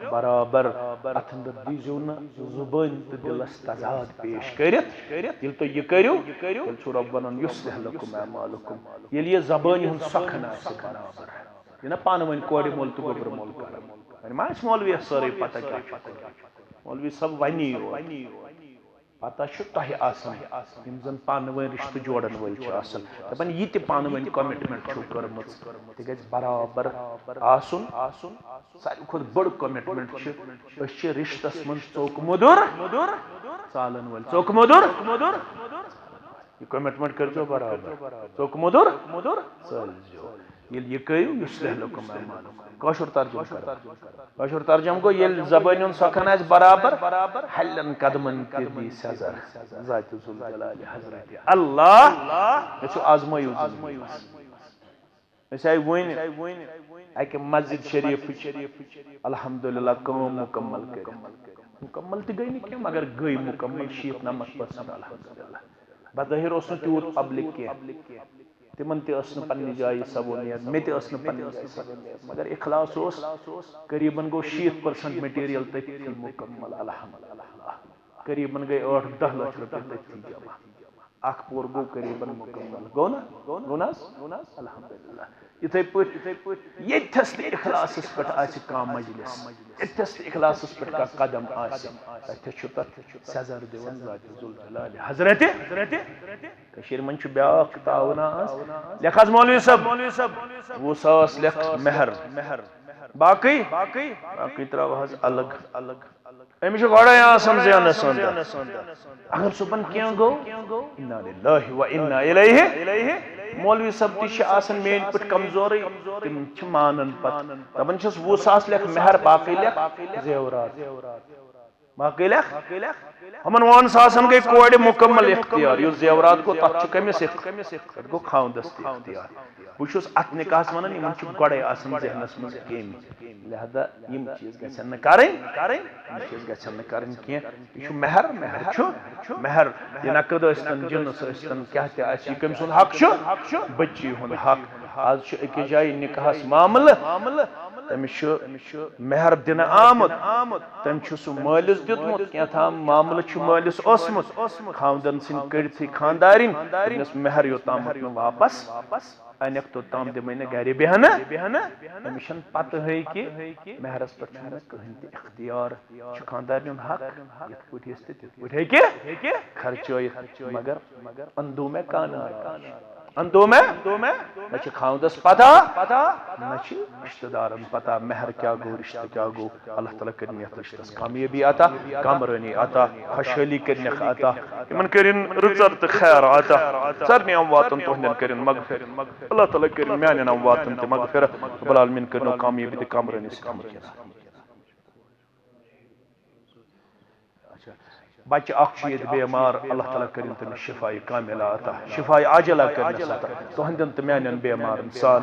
برابر۔ اَتھ اندر دیٖزیو نہٕ زُبٲنۍ تہٕ دِلس تضاد پیش کٔرِتھ۔ ییٚلہِ تُہۍ یہِ کٔرِو، تیٚلہِ چھُو رۄب وَنان، یُصلح لکم اعمالکم۔ ییٚلہِ یہِ زبٲنۍ ہُنٛد سۄکھٕ نہٕ آسہِ برابر، یہِ نہ پانہٕ ؤنۍ کورِ مول تہٕ گوٚبرٕ مول کران۔ وۄنۍ ما آسہِ مولویَس سٲرٕے پتہ کیٛاہ چھُ کرُن؟ مولوی صٲب وَنی یوت۔ پتہ چھُ تۄہہِ آسان، یِم زن پانہٕ ؤنۍ رشتہٕ جوڑن وٲلۍ چھِ آسان، دپان، یہِ تہِ پانہٕ ؤنۍ کمٹمنٹ چھُو کٔرمٕژ، تہِ گژھِ برابر آسُن۔ ساروی کھۄتہٕ بٔڑ کمٹمنٹ چھِ، أسۍ چھِ رشتس منٛز ژوٚک مٔدُر ژالن وٲلۍ۔ ژوٚک مٔدُر، یہِ کمٹمنٹ کٔرۍزیو برابر۔ ژوٚک مٔدُر ژٲلۍزیو۔ ییٚلہِ یہِ کٔرِو، یُصلح لکم اعمالکم۔ کٲشُر ترجمہٕ کرو۔ کٲشُر ترجمہٕ گوٚو، ییٚلہِ زبٲنۍ ہُنٛد سۄکھن آسہِ برابر، ہلٮ۪ن قدمن تہِ دی سٮ۪زر۔ ذاتِ ذوالجلالِ حضرت اللہ۔ مےٚ چھُ آزمٲیِو زندگی منٛز۔ أسۍ آیہِ وُنہِ اَکہِ مسجد شریفٕچ، الحمدللہ، کٲم مکمل کٔرِتھ۔ مکمل تہِ گٔے نہٕ کینٛہہ، مگر گٔے مکمل شیٖتھ نَمَتھ پٔرسنٹ، الحمدللہ۔ بظٲہر اوس نہٕ تیوٗت پبلک کینٛہہ۔ تِمن تہِ ٲس نہٕ پننہِ جایہِ صبوٗنیت، مےٚ تہِ ٲس نہٕ پننہِ جایہِ صبوٗنیت، مگر اخلاص اوس۔ قریباً گوٚو شیٖتھ پٔرسنٹ مٹیریل تٔتھی مکمل، الحمدللہ۔ قریباً گٔے ٲٹھ دَہ لَچھ رۄپیہِ تٔتھی جمع۔ اکھ پور گوٚو قریباً مکمل۔ گوٚو نا؟ گوٚو نہ حظ؟ الحمدللہ۔ یِتھے پٲٹھۍ، یِتھے پٲٹھۍ ییٚتھس تہِ اخلاصس پٮ۪ٹھ آسہِ کانٛہہ مجلس، ییٚتھس تہِ اخلاصس پٮ۪ٹھ کانٛہہ قدم آسہِ، تتھس چھُ تتھ سٮ۪زر دِوان ذاتِ ذوالجلالِ حضرت۔ کٔشیٖرِ منٛز چھُ بیٛاکھ تعاوُن آز، لیکھ حظ مولوی صٲب، وُہ ساس لیکھ مہر، باقٕے، باقٕے ترٛاو حظ الگ۔ أمِس چھُ گۄڈَے آسان زینَس اندر۔ اگر صُبحن کینٛہہ گوٚو، انا للہ و انا الیہ۔ مولوی صٲب تہِ چھِ آسان میٲنۍ پٲٹھۍ کمزورٕے، تِم چھِ مانان پتہٕ۔ دپان چھِس، وُہ ساس لیکھ مہر، باقٕے لیکھ زیورات۔ باقٕے لیکھ۔ ہُمن وُہن ساسن گٔے کورِ مکمل اختیار، یُس زیورات گوٚو، تتھ چھُ کٔمِس اخ-، تتھ گوٚو خاوندس تہِ اختیار۔ بہٕ چھُس اتھ نکاحس ونان، یِمن چھُ گۄڈے آسان ذہنس منٛز کیٚمۍ۔ لہذا یِم چیٖز گژھن نہٕ کرٕنۍ، یِم چیٖز گژھن نہٕ کرٕنۍ کینٛہہ۔ یہِ چھُ مہر، مہر چھُ، مہر۔ یہِ نقد ٲسۍتن، جنس ٲسۍتن، کیٛاہ تہِ آسہِ، یہِ کٔمۍ سُنٛد حق چھُ؟ بٔچی ہُنٛد حق۔ آز چھُ أکِس جایہِ نکاحس معاملہٕ، تٔمِس چھُ مہر دِنہٕ آمُت، تٔمۍ چھُ سُہ مٲلِس دیُتمُت، کینٛہہ تام معاملہٕ چھُ مٲلِس اوسمُت، خاوندن سٕنٛدۍ کٔرِتھٕے خاندارِنۍ، تٔمِس مہر یوٚتامَتھ نہٕ واپس انکھ، توٚتام دِمے نہٕ گرِ بیہنہٕ۔ أمِس چھَنہٕ پتہٕے کہِ مہرس پٮ۪ٹھ چھُنہٕ مےٚ کٕہٕنۍ تہِ اختیار۔ چھُ خاندارنہِ ہُنٛد حق، یِتھ پٲٹھۍ یژھِ تہِ تِتھ پٲٹھۍ ہیٚکہِ خرچٲیِتھ، مگر اندو میں کانہہ ناراض۔ اندو میں، نہ چھِ خاوندس پتہ، نہ چھِ رشتہٕ دارن پتہ مہر کیٛاہ گوٚو، رشتہٕ کیٛاہ گوٚو۔ اللہ تعالیٰ کٔرِنۍ یتھ رشتس کامیٲبی عطا، کامرٲنی عطا، خۄشحٲلی کٔرِنکھ عطا، یِمن کٔرِنۍ رٕژر تہٕ خیر عطا۔ سارنٕے امواتن تُہنٛدٮ۪ن کٔرِنۍ مغفرت۔ اللہ تعالیٰ کٔرِنۍ میانٮ۪ن امواتن تہِ مغفرت۔ رب العالمین کٔرِنو کامیٲبی تہٕ کامرٲنی سۭتۍ ہمکنار۔ اچھا، بچہ اکھ چھُ ییٚتہِ بیمار، اللہ تعالیٰ کٔرِنۍ تٔمِس شفاء کاملہ عطا، شفاء عاجلہ کٔرنس عطا، تُہنٛدٮ۪ن تہٕ میانٮ۪ن بیمارن سان۔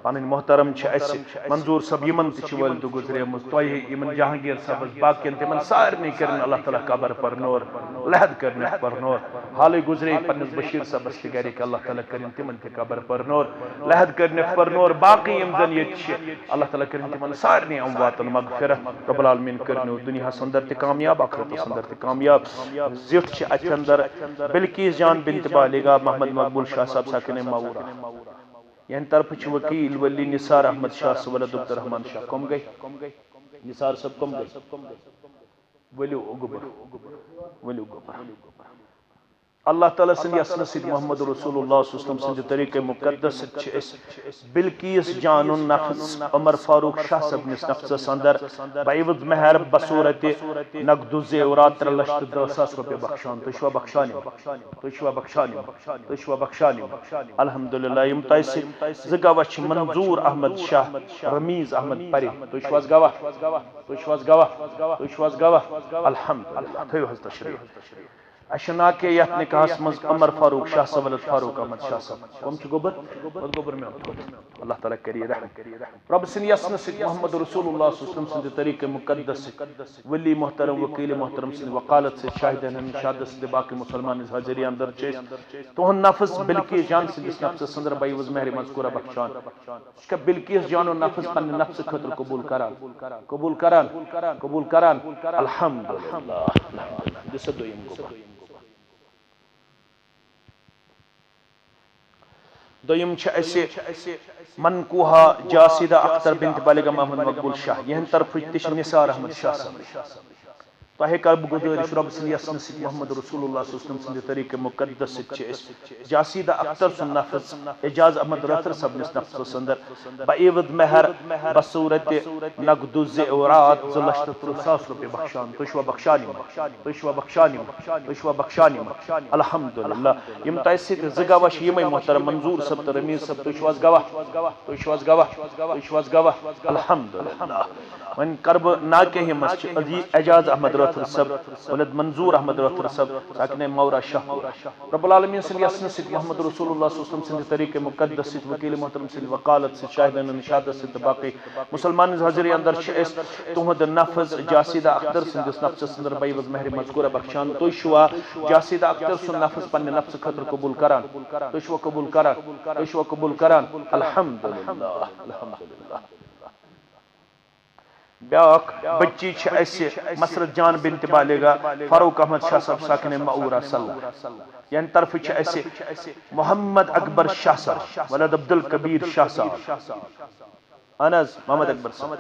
پنٕنۍ محترم چھِ اسہِ منظور صٲب، یِمن تہِ چھِ والدٕ گُزریمٕژ، تۄہہِ یِمن جہانگیر صٲبس، باقین تِمن سارنٕے کٔرِنۍ اللہ تعالیٰ قبر پر نور، لحد کٔرنکھ پر نور۔ حالٕے گُزرے پننِس بشیر صٲبس تہِ گرِکۍ، اللہ تعالیٰ کٔرِنۍ تِمن تہِ قبر پر نور، لحد کٔرنکھ پر نور۔ باقٕے یِم زن ییٚتہِ چھِ، اللہ تعالیٰ کٔرِنۍ تِمن سارنٕے امواتن مغفرت۔ رب العالمین کٔرنو دُنیاہس اندر تہِ کامیاب، آخرتس اندر تہِ کامیاب۔ زیُٹھ چھِ اتہِ اندر بلقیس جان بنت بالیغا، محمد مقبول شاہ صاحب ساکن ماوورہ۔ یہنٛدِ طرفہٕ چھِ وکیل ولی نثار احمد شاہ، سہولت عبدالرحمان شاہ۔ کم گٔے؟ نثار صٲب کم گٔے؟ ؤلِو گوٚبُر، ؤلِو گوٚبُر۔ اللہ تعالیٰ سٕنٛدِ یژھنہٕ سۭتۍ، محمد رسول اللہ صلی اللہ علیہ وسلم سٕنٛدِ طریٖقے مُقدس سۭتۍ چھِ أسۍ بلقیس جانُن نفس عمر فاروق شاہ صٲبنِس نفسس اندر بعوض مہر بصورتِ نقد و زیورات ترٛےٚ لچھ تہٕ دَہ ساس رۄپیہِ بخشان۔ تُہۍ چھِوا بخشان یِم؟ تُہۍ چھِوا بخشان یِم؟ تُہۍ چھِوا بخشان یِم؟ الحمدللہ، یِم تۄہہِ سۭتۍ زٕ گواہ چھِ، منظور احمد شاہ، رمیز احمد پرے۔ تُہۍ چھِو حظ گواہ؟ تُہۍ چھِو حظ گواہ؟ تُہۍ چھِو حظ گواہ؟ الحمدللہ، تھٲیِو حظ تشریٖف۔ اَسہِ چھُ ناکے یَتھ نِکاحَس منٛز عمر فاروق شاہ، سہولت فاروق احمد شاہ صٲب۔ کٕم چھِ گوٚبُر؟ پَتہٕ گوٚبُر میون۔ اللہ تعالیٰ کٔرِو رحم۔ رۄب سٕنٛدِ یَژھنہٕ سۭتۍ، محمد رسول اللہ صلی اللہ علیہ وسلم سٕنٛدِ طریٖقے مُقدس سۭتۍ، ولی محترم، وکیل محترم سٕنٛدِ وکالت سۭتۍ، شاہدن ہٕنٛدِ شہادت سۭتۍ، باقٕے مُسلمان ہٕنٛز حٲضری اندر چھِ أسۍ تُہُنٛد نفس بلقیس جان سٕنٛدِس نفسس اندر بعوض مہرِ مذکورہ بخشان۔ ژٕ چھُکھا بلقیس جانُن نفس پننہِ نفسہٕ خٲطرٕ قبول کران؟ قبول کران؟ قبول کران؟ الحمدللہ، الحمدللہ۔ دِ سا دوٚیِم گوٚبُر۔ دوٚیِم چھِ اَسہِ منقوحہ جاسدہ اختر بنت بالیغا محمد مقبول شاہ، یِہنٛدِ طرفہٕ تہِ چھِ نثار احمد شاہ صٲب۔ تۄہہِ کَرٕ بہٕ گُزٲرِش رۄب سٕنٛدِ یَژھنہٕ سۭتۍ، محمد رسول اللہ صلی اللہ علیہ وسلم سٕنٛدِ طریٖقہٕ مُقدس سۭتۍ چھِ أسۍ جاسیدہ اختر سُنٛد نفس اعجاز احمد رٲتھر صٲبنِس نفسَس اندر بعیوض مہر بصورت نقد زیورات زٕ لچھ تہٕ تٕرٛہ ساس رۄپیہِ بخشان۔ تُہۍ چھِوا بخشان یِمن؟ تُہۍ چھِوا بخشان یِمن؟ تُہۍ چھِوا بخشان یِمن؟ الحمدللہ۔ یِم تۄہہِ سۭتۍ زٕ گواہ چھِ، یِمے محترم منظور صٲب تہٕ رمیٖز صٲب۔ تُہۍ چھِوا حظ گواہ؟ تُہۍ چھِوا حظ گواہ؟ تُہۍ چھِوا حظ گواہ؟ الحمدللہ۔ وۄنۍ کَرٕ بہٕ ناکہ یِمَس چھِ عزیز اعجاز احمد رٲتھر صٲب، ولد منظور احمد رٲتھر صٲب، ساکنِ مورا شاہ پورہ۔ رب العالمین سٕنٛدِ یَژھنہٕ سۭتۍ، محمد رسول اللہ صلی اللہ علیہ وسلم سٕنٛدِ طریٖقہ مُقدس سۭتۍ، وکیل محترم سٕنٛدِ وکالت سۭتۍ، شاہدانہ نشادت سۭتۍ تہٕ باقٕے مُسلمان ہٕنٛز حٲضری اندر چھِ أسۍ تُہُنٛد نفس جاسیدہ اختر سٕنٛدِس نفسس اندر بعیوض مہر مذکورہ بخشان۔ تُہۍ چھِوا جاسیدہ اختر سُنٛد نفس پننہِ نفسہٕ خٲطرٕ قبول کران؟ تُہۍ چھِوا قبول کران؟ تُہۍ چھِوا قبول کران؟ الحمدللہ، الحمدللہ۔ بیاکھ بچی چھِ اَسہِ مسرت جان بنت بالغہ فاروق احمد شاہ صاحب ساکنِ معورہ صلاح۔ یعنی طرفہٕ چھِ اَسہِ محمد اکبر شاہ صاحب ولد عبدالکبیر شاہ صاحب۔ اہن حظ، محمد اکبر صٲب۔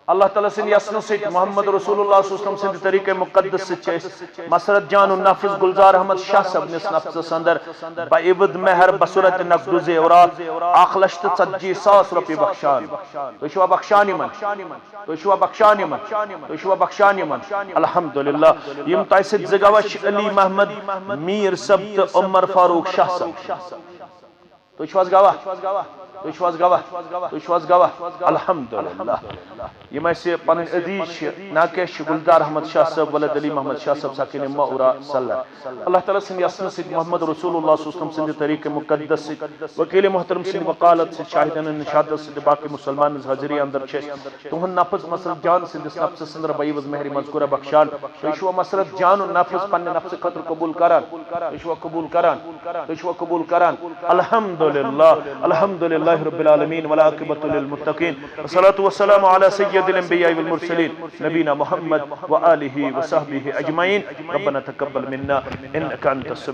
اللہ تعالیٰ سٕنٛدِ یَژھنہٕ سۭتۍ، محمد رسول اللہ صلی اللہ علیہ وسلم سٕنٛدِ طریٖقہ مُقدس سۭتۍ چھِ أسۍ مسرت جان و نفس گلزار احمد شاہ صٲبنِس نفسس اندر بعوض مہر بصورت نقد و زیورات اکھ لچھ تہٕ ژتجی ساس رۄپیہِ بخشان۔ تُہۍ چھِوا بخشان یِمن؟ تُہۍ چھِوا بخشان یِمن؟ تُہۍ چھِوا بخشان یِمن؟ الحمدللہ۔ یِم تۄہہِ سۭتۍ زٕ گواہ چھِ علی محمد میٖر صٲب تہٕ عمر فاروق شاہ صٲب۔ تُہۍ چھِو حظ گواہ؟ تُہۍ چھِو حظ گواہ؟ تُہۍ چھِو حظ گواہ؟ الحمدللہ۔ یِم اَسہِ پنٕنۍ عزیز چھِ، ناکہ چھِ گلزار احمد شاہ صٲب ولد علی محمد شاہ صٲب ساکنِ معورہ صلاح۔ اللہ تعالیٰ سٕنٛدِ یَژھنہٕ سۭتۍ، محمد رسول اللہ صلی اللہ علیہ وسلم سٕنٛدِ طریٖقہ مُقدس سۭتۍ، وکیل محترم سٕنٛدِ وکالت سۭتۍ، شاہدانہ نشادت سۭتۍ، باقٕے مُسلمان ہٕنٛز حٲضری اندر چھِ أسۍ تُہُنٛد نفس مسرت جان سٕنٛدِس نفسس اندر بعیوض مہر مذکورہ بخشان۔ تُہۍ چھِوا مسرت جان و نفس پننہِ نفسہٕ خٲطرٕ قبول کران؟ تُہۍ چھِوا قبول کران؟ تُہۍ چھِوا قبول کران؟ الحمدللہ، الحمدللہ رب العالمین، والعاقبۃ للمتقین، والصلاۃ والسلام علی سید الانبیاء والمرسلین، نبینا محمد وآلہ وصحبہ اجمعین۔ ربنا تقبل منا انک انت السمیع